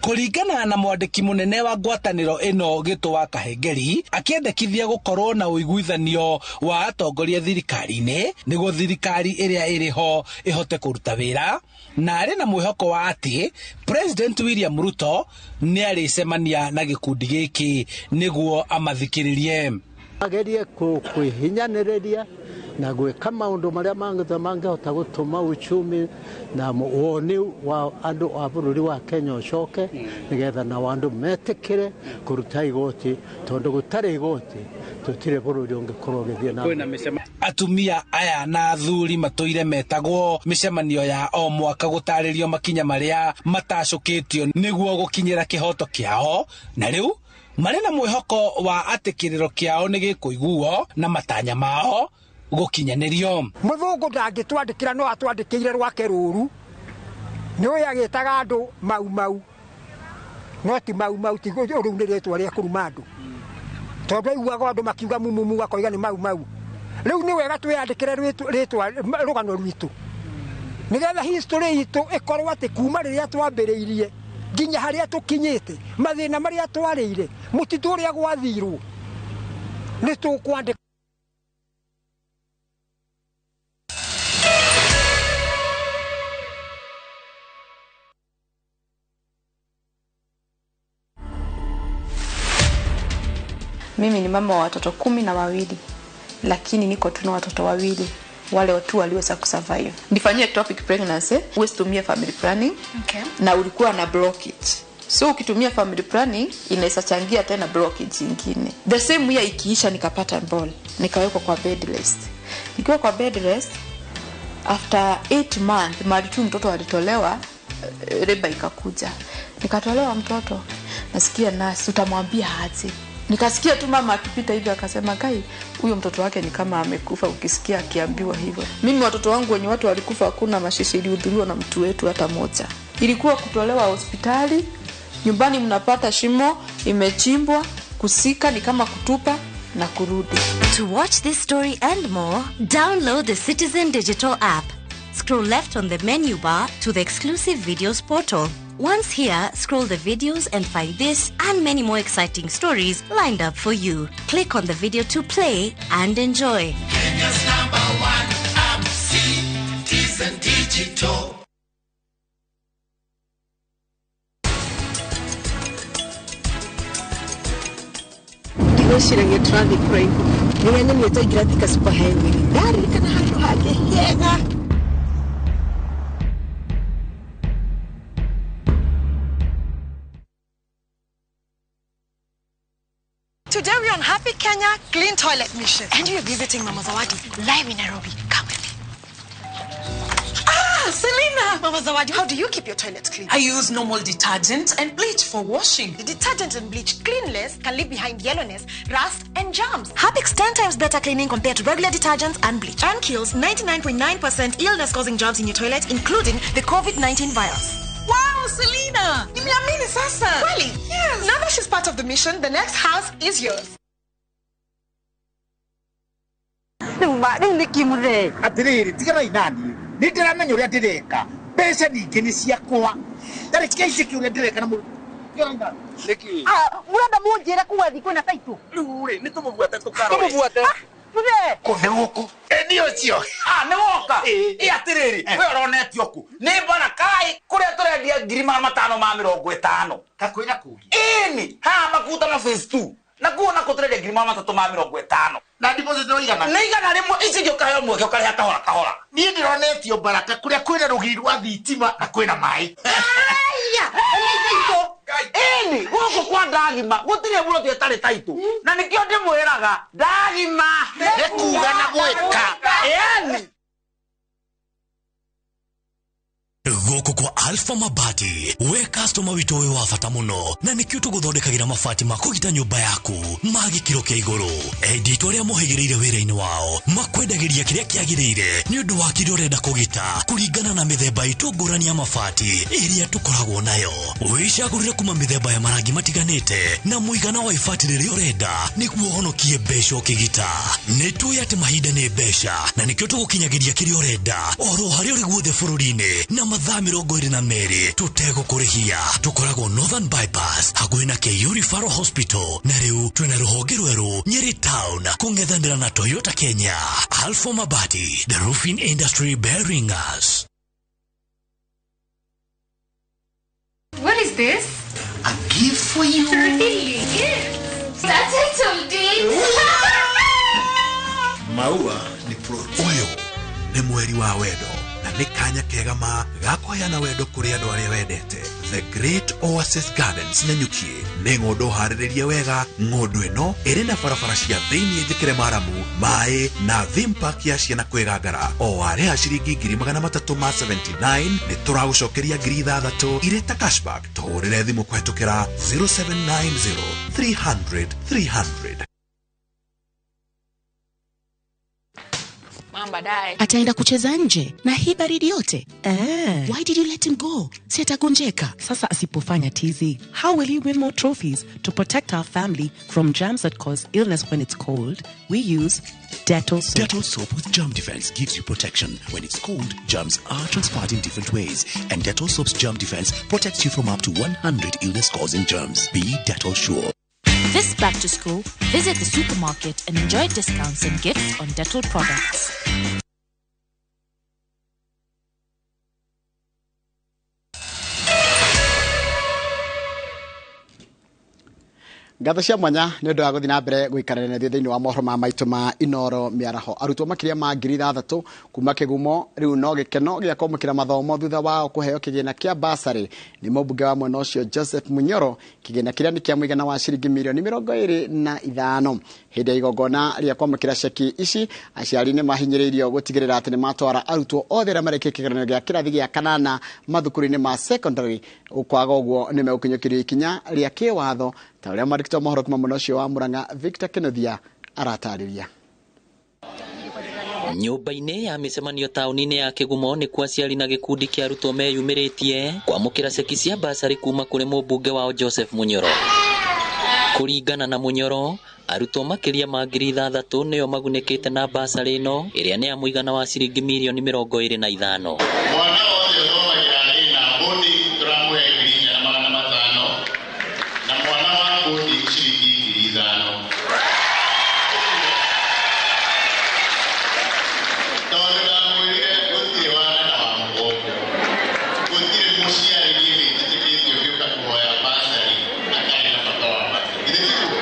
Kũringana na mwandĩki mũnene wa ngwatanĩro ĩno Gĩtũ wa Kahengeri, akĩendekithia gũkorwo na ũiguithanio wa atongoria thirikari-inĩ nĩguo thirikari ĩrĩa ĩrĩ ho ĩhote kũruta wĩra, na arĩ na mwĩhoko wa atĩ President William Ruto nĩ arĩcemania na gĩkundi gĩkĩ nĩguo amathikĩrĩrie. Agerie kwĩhinyanĩrĩria na gwĩka maũndũ marĩa mangĩhota gũtũma uchumi na woni wa andũ a bũrũri wa Kenya ũcoke, nĩgetha nao andũ metĩkĩre kũruta igoti, tondũ gũtarĩ igoti tũtirĩ bũrũri ũngĩkorwo ũgĩthiĩ na mbere. Atumia aya na athuri matũire metagwo mĩcemanio ya o mwaka gũtarĩrio makinya marĩa matacũkĩtio nĩguo gũkinyĩra kĩhoto kĩao, na rĩu marĩ na mwĩhoko wa atĩ kĩrĩro kĩao nĩ gĩkũiguo na matanya mao gũkinyanĩrio. Mũthũngũ ndangĩtwandĩkĩra, no atwandĩkĩire rwake rũru. Nĩ ũyũ agĩtaga andũ Mau Mau, no ti Mau Mau, ti rĩu nĩ rĩtwa rĩa kũruma andũ, tondũ aiguaga andũ makiuga mumumu akoiga nĩ Mau Mau. Rĩu nĩ wega twĩyandĩkĩre rĩtwa rũgano rwitũ nĩgetha history itũ ĩkorwo atĩ kuma rĩrĩa twambĩrĩirie nginya harĩa tũkinyĩte, mathĩna marĩa twarĩire, mũtitũ ũrĩa gwathirwo, nĩ tũkwandĩka. Mimi ni mama wa watoto 12, lakini niko tu na watoto 2 wale watu waliweza kusurvive. Nifanyie ectopic pregnancy, huwezi tumia family planning. Okay. Na ulikuwa na blockage. So ukitumia family planning inaweza changia tena blockage nyingine. The same year ikiisha nikapata ball, nikawekwa kwa bed rest. Nikiwa kwa bed rest after 8 months mali tu mtoto alitolewa, reba ikakuja. Nikatolewa mtoto. Nasikia nurse utamwambia aje. Nikasikia tu mama akipita hivi akasema, "Kai, huyo mtoto wake ni kama amekufa," ukisikia akiambiwa hivyo. Mimi watoto wangu wenye watu walikufa hakuna mashishi ilihudhuriwa na mtu wetu hata moja. Ilikuwa kutolewa hospitali, nyumbani mnapata shimo imechimbwa, kusika ni kama kutupa. na kurudi. To watch this story and more, download the Citizen Digital app. Scroll left on the menu bar to the exclusive videos portal. Once here, scroll the videos and find this and many more exciting stories lined up for you. Click on the video to play and enjoy. Kenya's number one app, Citizen Digital. Ndigwĩciragia tũrathiĩ kũraihu. Rĩrĩa nyonire twaingĩra Thika Super Highway, ndaririkana handũ hangĩ hega. Today we're on Happy Kenya Clean Toilet Mission. And we're visiting Mama Zawadi live in Nairobi. Come with me. Ah, Selena! Mama Zawadi, how do you keep your toilet clean? I use normal detergent and bleach for washing. The detergent and bleach cleanless can leave behind yellowness, rust, and germs. Harpic's 10 times better cleaning compared to regular detergents and bleach. And kills 99.9% illness-causing germs in your toilet, including the COVID-19 virus. Wow, Selena! Nimeamini sasa. Really? Yes. Now that she's part of the mission, the next house is yours. Rĩu nĩ kĩ mũthee? Atĩrĩrĩ, tiganai naniĩ. Nĩ ndĩramenya ũrĩa ndĩreka. Mbeca ningĩ nĩ ciakwa. Tareke njĩke ũrĩa ndĩreka na mũndũ. Tiganai naniĩ. Nĩkĩ? Mũrenda mũnjĩre kuga thiĩ kwĩna taitũ? Rĩu rĩ, nĩ tũmũbuate tũkarore. Tũmũbuate. Mũthee. Kũ nĩ gũkũ? Ĩ nĩ ũcio. Ah, nĩ woka. Ĩ atĩrĩrĩ, we ũronetio kũ? Nĩ Baraka kũrĩa tũrendia 550,000. Kakwĩra kũngĩ. Ĩni, haha makuta na phase 2. Na kuo nako tũrendia 350,000. Na deposit no igana. Nĩ 100, ici ingĩ ũkaheo mweke ũkarĩha kahora kahora. Niĩ ndĩronetio Baraka kũrĩa kwĩna rũgiri rwa thitima na kwĩna maĩ. Aya, nĩ taitũ. Ĩni, gũkũ kwa ndagima gũtirĩ mũndũ ĩtarĩ taitũ. Na nĩkĩo ndĩmwĩraga ndagima. Nĩ kuga na gwĩka. Ĩni. Gũkũ kwa Alpha Mabati, we customer witũ wĩ wa bata mũno, na nĩkĩo tũgũthondekagĩra mabati ma kũgita nyũmba yaku ma gĩkĩro kĩa igũrũ. Endi itũ arĩa mohĩgĩrĩire wĩra-inĩ wao makwendagĩria kĩrĩa kĩagĩrĩire nĩ ũndũ wa kĩrĩa ũrenda kũgita kũringana na mĩthemba itũ ngũrani ya mabati ĩrĩa tũkoragwo nayo. Wĩcagũrĩre kuma mĩthemba ya marangi matiganĩte na mũigana wa ibati rĩrĩa ũrenda nĩguo ũhonokie mbeca ũkĩgita. Nĩ tũĩ atĩ mahinda nĩ mbeca na nĩkĩo tũgũkinyagĩria kĩrĩa ũrenda oro harĩa ũrĩ guothe bũrũri-inĩ na mathaa 22 tũtegũkũrĩhia. Tũkoragwo Northern Bypass hakuhĩ na KU Referral Hospital, na rĩu twĩna rũhonge rwerũ Nyeri Town kũng'ethanĩra na Toyota Kenya. Alpha Mabati, the roofing industry bearing us. What is this? A gift for you. Really? That's it, deed. Maua ni plot. Ũyũ nĩ mweri wa wendo na nĩ kanya kega ma ga kũheana wendo kũrĩ andũ arĩa wendete. The Great Oasis Gardens Nanyuki nĩ ng'ũndũ harĩrĩrie wega. Ng'ũndũ ĩno ĩrĩ na barabara cia thĩinĩ njĩkĩre maramu, maĩ na theme park ya ciana kwĩgangara. O warĩha ciringi 379 nĩ tũragũcokeria 6,000 irĩ ta cashback. Tũhũrĩre thimũ kũhetũkĩra 0790 300 300. Baadaye. Ataenda kucheza nje na hii baridi yote. Why did you let him go? Si atagonjeka. Sasa asipofanya tizi, how will he win more trophies? To protect our family from germs that cause illness when it's cold, we use Dettol soap. Dettol soap with germ defense gives you protection. When it's cold, germs are transferred in different ways, and Dettol soap's germ defense protects you from up to 100 illness-causing germs. Be Dettol sure. This back to school, visit the supermarket and enjoy discounts and gifts on Dettol products. Ngatho cia mwanya nĩ ũndũ wa gũthiĩ na mbere gũikarania na ithuĩ thĩinĩ wa mohoro ma maitũ ma Inoro mĩaraho. Arutwo makĩria ma 6,000 kuma Kĩgumo rĩu no gĩkeno gĩa kwamũkĩra mathomo thutha wao kũheo kĩgĩna kĩa basarĩ nĩ mũmbunge wa mwena ũcio Joseph Munyoro. Kĩgĩna kĩrĩa nĩ kĩa mũigana wa ciringi mirioni 25. Hĩndĩ ya igongona rĩa kwamũkĩra ceki ici, aciari nĩ mahinyĩrĩirio gũtigĩrĩra atĩ nĩ matwara arutwo othe arĩa marĩkĩtie kĩgeranio gĩa kĩrathi gĩa kanana mathukuru-inĩ ma secondary. Kwaga ũguo nĩ megũkinyũkĩrio ikinya rĩa kĩwatho ta ũrĩa mwandĩki wa mohoro kuma mwena ũcio wa Murang'a Victor Kĩnuthia aratarĩria. Nyũmba-inĩ ya mĩcemanio taũni-inĩ ya Kĩgumo nĩkuo aciari na gĩkundi kĩa arutwo meyumĩrĩtie kwamũkĩra ceki cia basarĩ kuma kũrĩ mũmbunge wao Joseph Munyoro. Kũringana na Munyoro, arutwo makĩria ma 6,000 nĩo magunĩkĩte na basarĩ ĩno ĩrĩa nĩ ya mũigana wa ciringi mirioni 25. Mwana wothe ũthomagĩra day na boarding tũramũhe 4,500 na mwana wa boarding ciringi 5,000. Tondũ ndamwĩrire gũtirĩ wana na wa mũgongo, gũtirĩ mũciari niĩ nĩnjĩtĩkĩtie ũngĩũka kũhoya basarĩ atarĩ na bata wa basarĩ. Githĩ tiguo?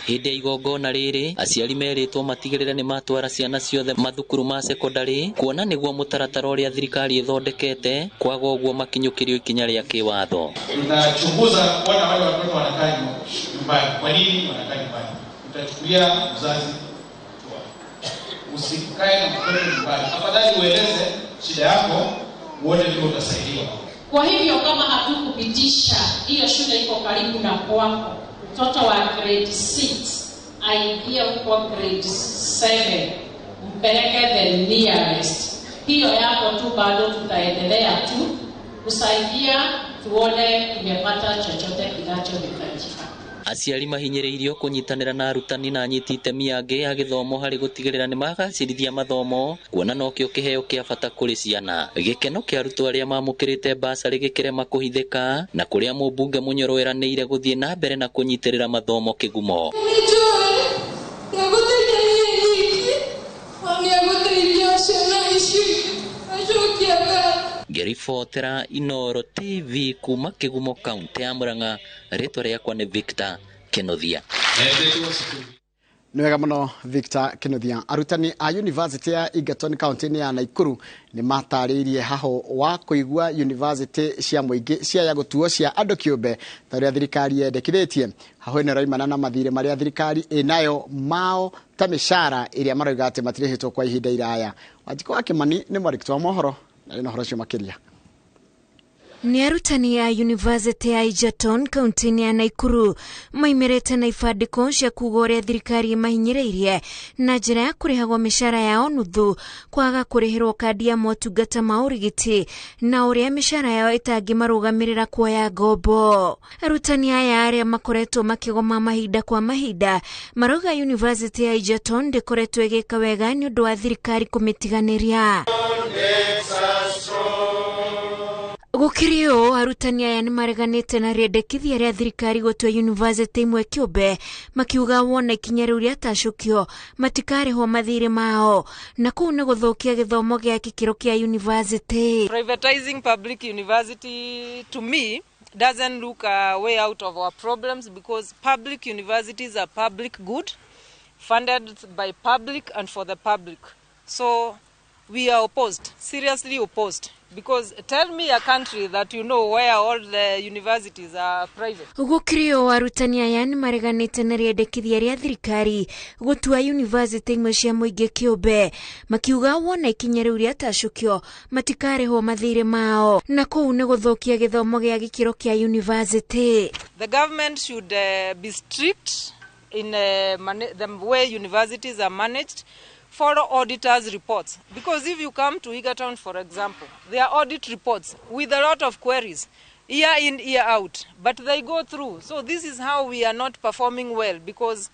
Hĩndĩ ya igongona rĩrĩ, aciari merĩtwo matigĩrĩre nĩ matwara ciana ciothe mathukuru ma sekondarĩ kuona nĩguo mũtaratara ũrĩa thirikari ĩthondekete, kwaga ũguo makinyũkĩrio ikinya rĩa kĩwatho. Tunachunguza kuona wale watoto wanakaa nyumbani, kwa nini wanakaa nyumbani. Tutachukulia mzazi hatua. Usikae na mtoto nyumbani, afadhali ueleze shida yako, uone vile utasaidiwa. Kwa hivyo kama hatukupitisha hiyo shule iko karibu na kwako, mtoto wa grade 6 aingie huko grade 7, mpeleke the nearest. Hiyo yako tu bado tutaendelea tu kusaidia tuone imepata chochote kinachohitajika. Aciari mahinyĩrĩirio kũnyitanĩra na arutani na anyiti itemi angĩ a gĩthomo harĩ gũtigĩrĩra nĩ magacĩrithia mathomo kuona nokĩo kĩheo kĩa bata kũrĩ ciana. Gĩkeno kĩa arutwo arĩa mamũkĩrĩte basarĩ gĩkĩrema kũhithĩka na kũrĩa mũmbunge Munyoro eranĩire gũthiĩ na mbere na kũnyitĩrĩra mathomo kĩgumo. Ngĩribotera Inooro TV kuma Kĩgumo kaunti ya Murang'a, rĩtwa rĩakwa nĩ Victor Kĩnuthia. Nĩ wega mũno Victor Kĩnuthia. Arutani a University ya Egerton kaunti-inĩ ya Nakuru nĩ matarĩirie haho wa kũigua university cia mũingĩ ciaya gũtuo cia andũ kĩũmbe ta ũrĩa thirikari yendekithĩtie. Haho ĩno ĩroimana na mathirĩ marĩa thirikari ĩnayo mao ta mĩcara ĩrĩa maroiga atĩ matirĩhĩtwo kwa ihinda iraya. Wanjikũ wa Kĩmani nĩ mwandĩki wa mohoro na arĩ na ũhoro ũcio makĩria. Nĩ arutani a University ya Egerton kaunti-inĩ ya Nakuru maimirĩte na ibandĩko cia kuga ũrĩa thirikari ĩmahinyĩrĩirie na njĩra ya kũrĩhagwo mĩcara yao nuthu, kwaga kũrĩhĩrwo kandi ya motungata ma ũrigiti na ũrĩa mĩcara yao ĩtangĩmarũgamĩrĩra kuoya ngombo. Arutani aya arĩa makoretwo makĩgoma mahinda kwa mahinda marauga University ya Egerton ndĩkoretwo ĩgĩka wega nĩ ũndũ wa thirikari kũmĩtiganĩria. Gũkĩrĩ ũũ, arutani aya nĩ mareganĩte na rĩendekithia rĩa thirikari gũtua yunivasĩtĩ imwe kĩũmbe, makiuga wona ikinya rĩu rĩatacũkio matikarĩhwo mathirĩ mao na kũu nĩ gũthũkia gĩthomo gĩa gĩkĩro kĩa yunivasĩtĩ. Privatizing public university to me doesn't look a way out of our problems because public universities are public good, funded by public and for the public. So we are opposed, seriously opposed. Because tell me a country that you know where all the universities are private. Gũkĩrĩ ũũ, arutani aya nĩ mareganĩte na rĩendekithia rĩa thirikari gũtua yunivasĩtĩ imwe cia mũingĩ kĩũmbe, makiuga wona ikinya rĩu rĩatacũkio matikarĩhwo mathirĩ mao na kũu nĩ gũthũkia gĩthomo gĩa gĩkĩro kĩa yunivasĩtĩ. The government should be strict in the way universities are managed. Follow auditors' reports. Because if you come to Egerton, for example, there are audit reports with a lot of queries, year in, year out, but they go through. So this is how we are not performing well, because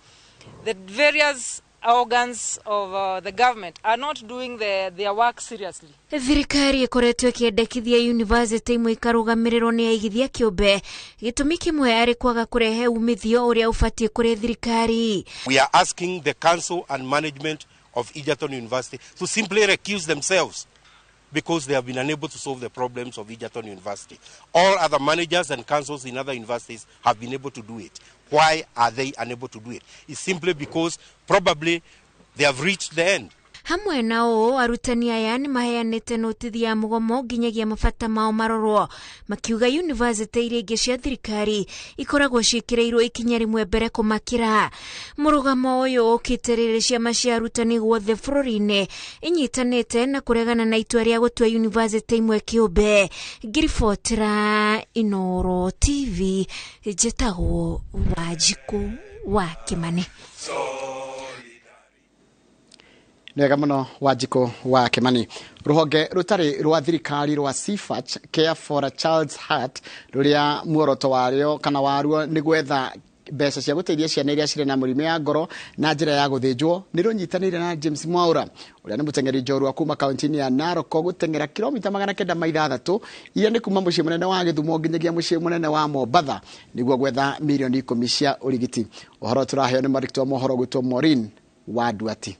the various organs of the government are not doing their work seriously. Thirikari ĩkoretwo ĩkĩendekithia yunivasĩtĩ imwe ikarũgamĩrĩrwo nĩ aigithia kĩũmbe, gĩtũmi kĩmwe arĩ kwaga kũrehe umithio ũrĩa ũbatiĩ kũrĩ thirikari. We are asking the council and management of Egerton University to simply recuse themselves because they have been unable to solve the problems of Egerton University. All other managers and councils in other universities have been able to do it. Why are they unable to do it? It's simply because probably they have reached the end. Hamwe na ũũ, arutani aya nĩ maheanĩte notithi ya mũgomo nginyagia mabata mao marorwo, makiuga yunivasĩtĩ iria ingĩ cia thirikari ikoragwo ciĩkĩrĩirwo ikinya rĩmwe mbere kũmakĩra. Mũrũgamo ũyũ ũkĩte rĩrĩ ciama cia arutani guothe bũrũri-inĩ inyitanĩte na kũregana na itua rĩa gũtua yunivasĩtĩ imwe kĩũmbe. Ngĩribotera Inooro TV, njĩtagwo Wanjikũ wa Kĩmani. Nĩ wega mũno Wanjikũ wa Kĩmani. Rũhonge rũtarĩ rwa thirikari rwa CFACH, Care for a Child's Heart, rũrĩa muoroto warĩo kana waruo nĩ gwetha mbeca cia gũteithia ciana iria cirĩ na mũrimũ ya ngoro na njĩra ya gũthĩnjwo nĩ rũnyitanĩire na James Mwaura ũrĩa nĩ mũteng'eri njorua kuma kaunti-inĩ ya Narok gũteng'era kilomita 906 iria nĩ kuma mũciĩ mũnene wa Gĩthumo nginyagia mũciĩ mũnene wa Mombatha nĩguo gwetha mirioni 10 cia ũrigiti. Ũhoro tũraheo nĩ mwandĩki wa mohoro gwĩtwo Maureen wa Nduati.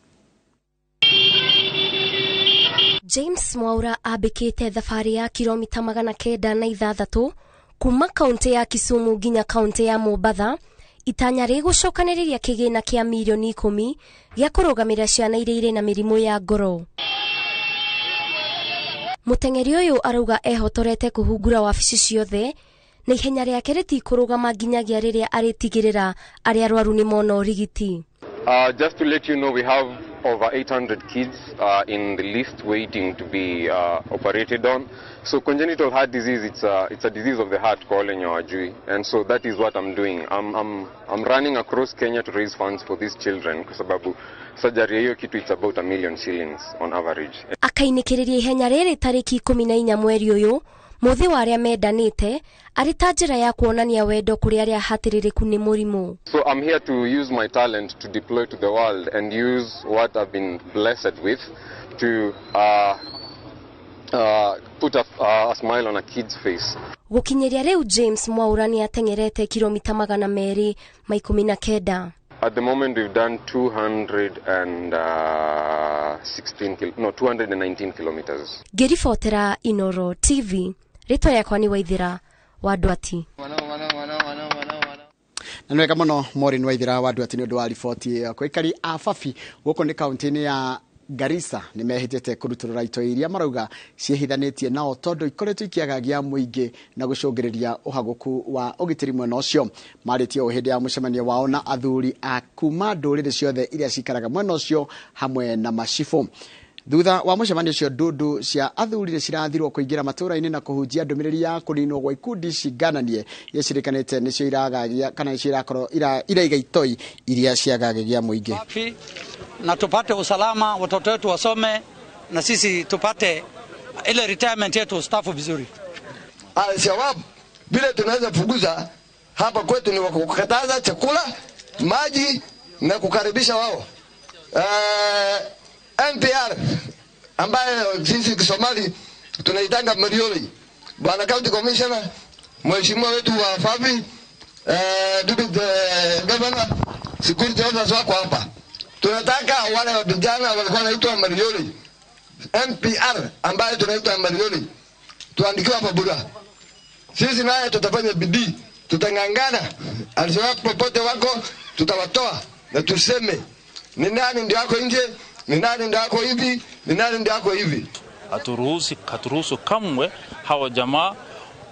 James Mwaura ambĩkĩte thabarĩ ya kilomita 906 kuma kaunti ya Kisumu nginya kaunti ya Mombatha itanya rĩgũcokanĩrĩria kĩgĩna kĩa mirioni 10 gĩa kũrũgamĩrĩra ciana iria irĩ na mĩrimũ ya ngoro. Mũteng'eri ũyũ arauga ehotorete kũhungura wabici ciothe na ihenya rĩake rĩtikũrũgama nginyagia rĩrĩa arĩtigĩrĩra arĩa arwaru nĩ mona ũrigiti. Just to let you know, we have over 800 kids in the list waiting to be operated on. So congenital heart disease, it's a disease of the heart called Ajui, and so that is what I'm doing. I'm running across Kenya to raise funds for these children kwa sababu surgery hiyo kitu it's about 1 million shillings on average. Akainĩkĩrĩria ihenya rĩrĩ tarĩki 14 mweri ũyũ mũthĩ wa arĩa mendanĩte arĩ ta njĩra ya kuonania wendo kũrĩ arĩa hatĩrĩrĩku nĩ mũrimũ. So I'm here to use my talent to deploy to the world and use what I've been blessed with to put a smile on a kid's face. Gũkinyĩria rĩu James Mwaura nĩ ateng'erete kilomita 219. At the moment we've done 219 kilometers. Ngĩribotera Inoro TV, rĩtwa rĩakwa nĩ Waithĩra wa Ndwati. Na nĩ wega mũno Maureen Waithĩra wa Ndwati nĩ ũndũ wa riboti ĩyo. Aikari a Fafi gũkũ nĩ kaunti-inĩ ya Garissa nĩ mehĩtĩte kũrutũrũra itoi iria marauga ciĩhithanĩtie nao tondũ ikoretwo ikĩagagia mũingĩ na gũcũngĩrĩria ũhagũku wa ũgitĩri mwena ũcio. Marĩtie ũũ hĩndĩ ya mũcemanio wao na athuri a kuma ndũrĩrĩ ciothe iria cikaraga mwena ũcio hamwe na macibũ. Thutha wa mũcemanio ũcio ndundu cia athuri nĩ cirathirwo kũingĩra matũũra-inĩ na kũhunjia ndũmĩrĩri ya kũninwo gwa ikundi cingananie iria cirĩkanĩte nĩcio iragagia kana nĩcio irakorwo iraiga itoi iria ciagagia mũingĩ. Na tupate usalama, watoto wetu wasome na sisi tupate ile retirement yetu stafu vizuri. Al-Shabaab vile tunaweza fukuza hapa kwetu ni kukataza chakula, maji na kukaribisha wao. NPR ambayo sisi Kisomali tunaitanga Marioli. Bwana County Commissioner, mheshimiwa wetu wa Fafi, Deputy Governor, security officers wako hapa. Tunataka wale vijana walikuwa wanaitwa Marioli, NPR ambayo tunaitwa Marioli, tuandikiwe hapa bura. Sisi naye tutafanya bidii, tutangangana. Al-Shabaab popote wako tutawatoa na tuseme ni nani ndio yako nje, ni nani ndio yako hivi, ni nani ndio yako hivi. Haturuhusu kamwe hawa jamaa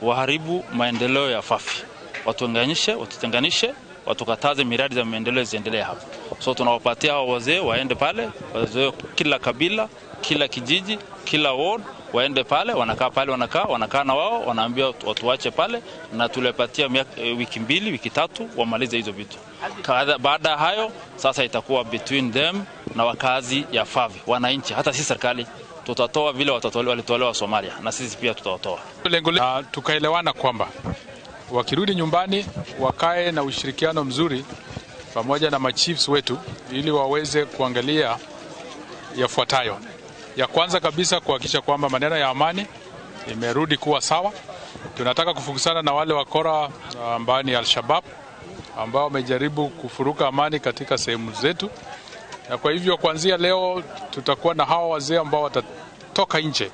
waharibu maendeleo ya Fafi. Watuunganishe, watutenganishe, watukataze miradi za maendeleo ziendelee hapa. So tunawapatia hao wazee waende pale, wazee kila kabila, kila kijiji, kila ward waende pale, wanakaa pale, wanakaa na wao, wanaambia watu waache pale na tulepatia wiki 2, wiki 3 wamalize hizo vitu. Baada hayo sasa itakuwa between them na wakazi ya Favi, wananchi, hata sisi serikali tutatoa vile walitolewa Somalia na sisi pia tutawatoa. Lengo tukaelewana kwamba wakirudi nyumbani wakae na ushirikiano mzuri pamoja na machiefs wetu ili waweze kuangalia yafuatayo. Ya kwanza kabisa kuhakikisha kwamba maneno ya amani imerudi kuwa sawa. Tunataka kufukusana na wale wakora ambao ni Al-Shabaab ambao wamejaribu kufuruka amani katika sehemu zetu. Na kwa hivyo kuanzia leo tutakuwa na hawa wazee ambao watatoka nje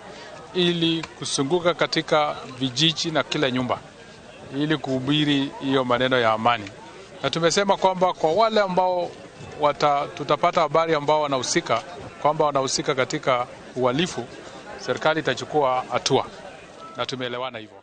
ili kusunguka katika vijiji na kila nyumba ili kuhubiri hiyo maneno ya amani. Na tumesema kwamba kwa wale ambao tutapata habari ambao wanahusika kwamba wanahusika katika uhalifu, serikali itachukua hatua. Na tumeelewana hivyo.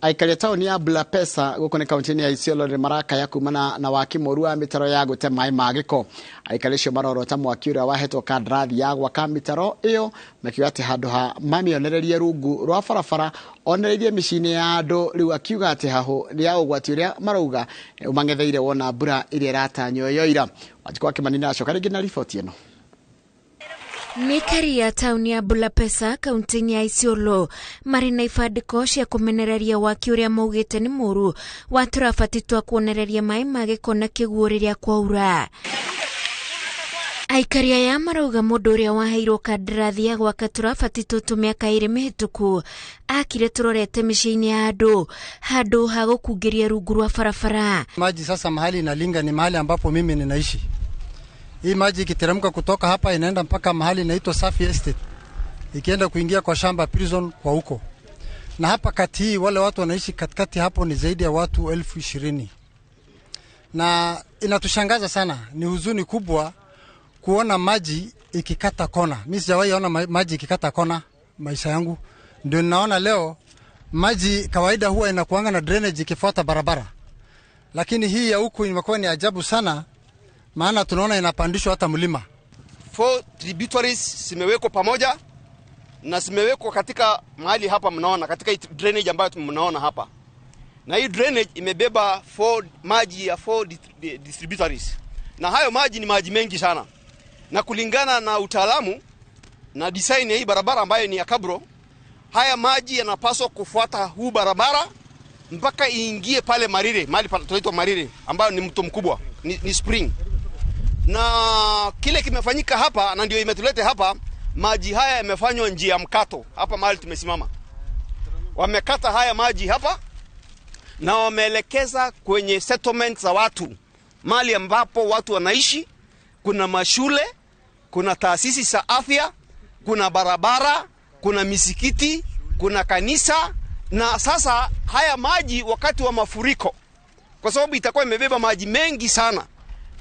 Aikari tauni ya Bulapesa gũkũ nĩ kaunti-inĩ ya Isiolo nĩ marakaya kumana na waki mũru wa mĩtaro ya gũte maĩ ma gĩko. Aikari acio marorota mwaki ũrĩa wahetwo kandarathi ya gwaka mĩtaro ĩyo makiuga atĩ handũ ha mamĩonererie rungu rwa barabara onereirie mĩciĩ-inĩ ya andũ, rĩu akiuga atĩ hahũ nĩ ya ũgwati ũrĩa marauga ũmang'etheire wona mbura ĩrĩa ĩratanywo yoira. Wanjikũ wa Kĩmani nĩaracoka rĩngĩ na riboti ĩno. Nĩ aikari a taũni ya Bulapesa kaunti-inĩ ya Isiolo marĩ na ibandĩko cia kũmenereria waki ũrĩa maugĩte nĩ mũru wa tũrabati twa kuonereria maĩ ma gĩko na kĩguũ rĩrĩa kwaura. Aikari aya marauga mũndũ ũrĩa waheirwo kandarathi ya gwaka tũrabati tũtũ mĩaka 2 mĩhĩtũku akire tũrorete mĩciĩ-inĩ ya andũ handũ ha gũkungĩria rungu rwa barabara. Maji sasa mahali inalinga ni mahali ambapo mimi ninaishi. Hii maji ikiteremka kutoka hapa inaenda mpaka mahali inaitwa Safi Estate, ikienda kuingia kwa shamba prison kwa huko. Na hapa kati hii wale watu wanaishi katikati hapo ni zaidi ya watu 20,000. Na inatushangaza sana, ni huzuni kubwa kuona maji ikikata kona. Mimi sijawahi ona maji ikikata kona maisha yangu. Ndio ninaona leo maji kawaida huwa inakuanga na drainage ikifuata barabara. Lakini hii ya huku imekuwa ni ajabu sana, maana tunaona inapandishwa hata mlima. 4 tributaries zimewekwa pamoja na zimewekwa katika mahali hapa mnaona, katika drainage ambayo mnaona hapa. Na hii drainage imebeba 4 maji ya 4 distributaries. Na hayo maji ni maji mengi sana. Na kulingana na utaalamu na design ya hii barabara ambayo ni ya Kabro, haya maji yanapaswa kufuata huu barabara mpaka iingie pale Marire, mahali tunaitwa Marire ambayo ni mto mkubwa, ni spring. Na kile kimefanyika hapa na ndio imetulete hapa, maji haya yamefanywa njia mkato hapa mahali tumesimama. Wamekata haya maji hapa na wameelekeza kwenye settlement za watu, mahali ambapo watu wanaishi. Kuna mashule, kuna taasisi za afya, kuna barabara, kuna misikiti, kuna kanisa. Na sasa haya maji wakati wa mafuriko, kwa sababu itakuwa imebeba maji mengi sana,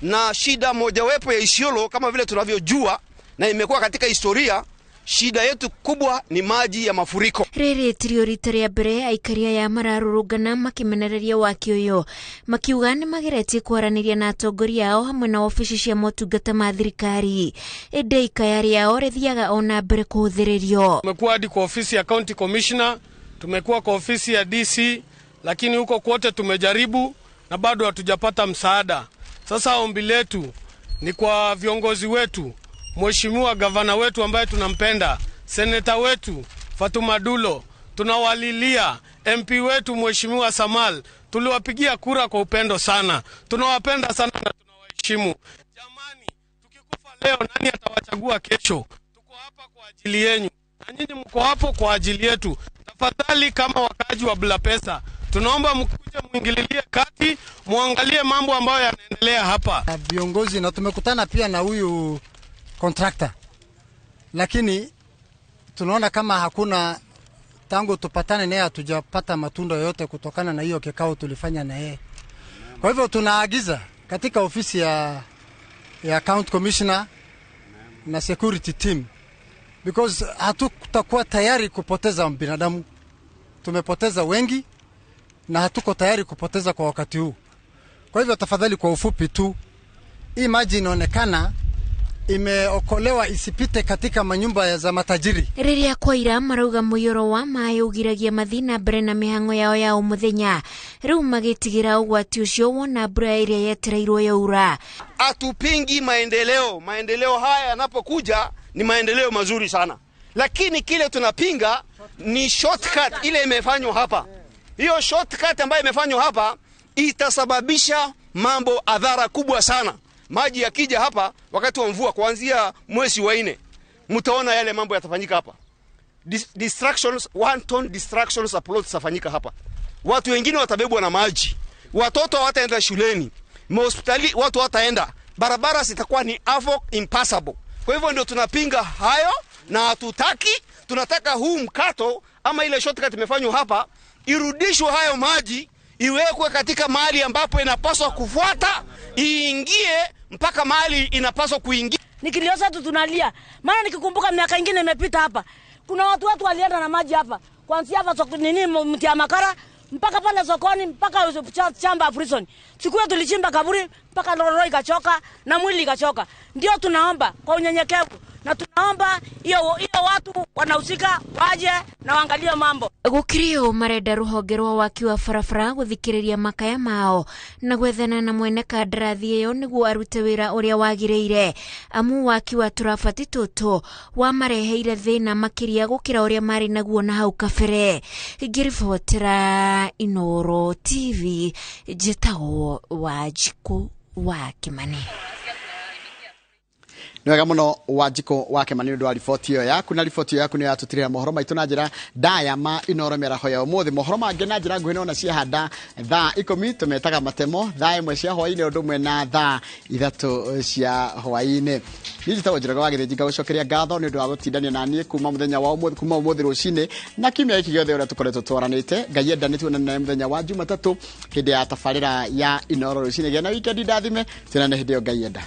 na shida mojawapo ya Isiolo kama vile tunavyojua na imekuwa katika historia, shida yetu kubwa ni maji ya mafuriko. Rĩrĩ tirio rita rĩa mbere aikari aya mararũrũngana makĩmenereria waki ũyũ, makiuga nĩ mageretie kwaranĩria na atongoria ao hamwe na obici cia motungata ma thirikari, ĩndĩ ikaya rĩao rĩthiaga ona mbere kũhũthĩrĩrio. Tumekuwa hadi kwa ofisi ya county commissioner, tumekuwa kwa ofisi ya DC, lakini huko kote tumejaribu na bado hatujapata msaada. Sasa ombi letu ni kwa viongozi wetu, Mheshimiwa gavana wetu ambaye tunampenda, seneta wetu Fatuma Dulo, tunawalilia MP wetu Mheshimiwa Samal, tuliwapigia kura kwa upendo sana, tunawapenda sana na tunawaheshimu. Jamani, tukikufa leo nani atawachagua kesho? Tuko hapa kwa ajili yenu na nyinyi mko hapo kwa ajili yetu. Tafadhali kama wakaaji wa Bulapesa, tunaomba mkuje muingililie kati, muangalie mambo ambayo yanaendelea hapa. Na viongozi, na tumekutana pia na huyu contractor, lakini tunaona kama hakuna, tangu tupatane naye hatujapata matunda yoyote kutokana na hiyo kikao tulifanya na yeye. Kwa hivyo tunaagiza katika ofisi ya county commissioner na security team, because hatutakuwa tayari kupoteza binadamu. Tumepoteza wengi na hatuko tayari kupoteza kwa wakati huu. Kwa hivyo tafadhali, kwa ufupi tu, hii maji inaonekana imeokolewa isipite katika manyumba za matajiri. Rĩrĩa kwaira marauga mũiyũro wa maĩ ũgiragia mathiĩ na mbere na mĩhang'o yao ya o mũthenya, rĩu magĩtigĩra ũgwati ũcio wona mbura ĩrĩa yetereirwo yaura. Hatupingi maendeleo, maendeleo haya yanapokuja ni maendeleo mazuri sana, lakini kile tunapinga ni shortcut ile imefanywa hapa. Hiyo shortcut ambayo imefanywa hapa itasababisha mambo adhara kubwa sana. Maji yakija hapa wakati wa mvua kuanzia mwezi wa 4, mtaona yale mambo yatafanyika hapa. Distractions, wanton distractions uploads zitafanyika hapa. Watu wengine watabebwa na maji. Watoto hawataenda shuleni. Hospitali watu hawataenda. Barabara zitakuwa ni havoc impassable. Kwa hivyo ndio tunapinga hayo na hatutaki. Tunataka huu mkato ama ile shortcut imefanywa hapa irudishwe, hayo maji iwekwe katika mahali ambapo inapaswa kufuata, iingie mpaka mahali inapaswa kuingia. Nikilio zetu tunalia, maana nikikumbuka miaka ingine imepita hapa, kuna watu walienda na maji hapa kuanzia hapa soko nini mti ya makara mpaka pale sokoni mpaka shamba prison. Siku hiyo tulichimba kaburi mpaka roho ikachoka na mwili ikachoka. Ndio tunaomba kwa unyenyekevu na tunaomba hiyo hiyo watu wanahusika waje na waangalie mambo. Gũkĩrĩ ũũ, marenda rũhonge rwa waki wa barabara gũthikĩrĩria makaya mao na gwethana na mwene kandarathi ĩyo nĩguo arute wĩra ũrĩa wagĩrĩire, amu waki wa tũrabati tũtũ wamareheire thĩna makĩria gũkĩra ũrĩa marĩ naguo na hau kabere. Ngĩribotera Inooro TV, njĩtagwo Wanjikũ wa Kĩmani. Nĩ wega mũno, Wanjikũ wa Kĩmani, nĩ ũndũ wa riboti ĩyo yaku. Na riboti ĩyo yaku nĩ yatũtirĩra mohoro maitũ na njĩra ndaya ma Inooro mĩaraho ya ũmũthĩ. Mohoro mangĩ na njĩra nguhĩ nona ciahanda thaa 10 tũmetaga matemo, thaa 1 cia hwaĩ-inĩ ũndũ ũmwe na thaa 3 cia hwaĩ-inĩ. Niĩ njĩtagwo Njoroge wa Gĩthĩnji, ngagũcokeria ngatho nĩ ũndũ wa gũtindania na niĩ kuma mũthenya wa ũmũthĩ, kuma ũmũthĩ rũcinĩ na kiumia gĩkĩ gĩothe ũrĩa tũkoretwo twaranĩte. Ngai enda nĩ tuonane nawe mũthenya wa Jumatatũ hĩndĩ ya tabarĩra ya Inooro rũcinĩ. Gĩa na wikendi ndathime, tuonane hĩndĩ ĩyo Ngai enda.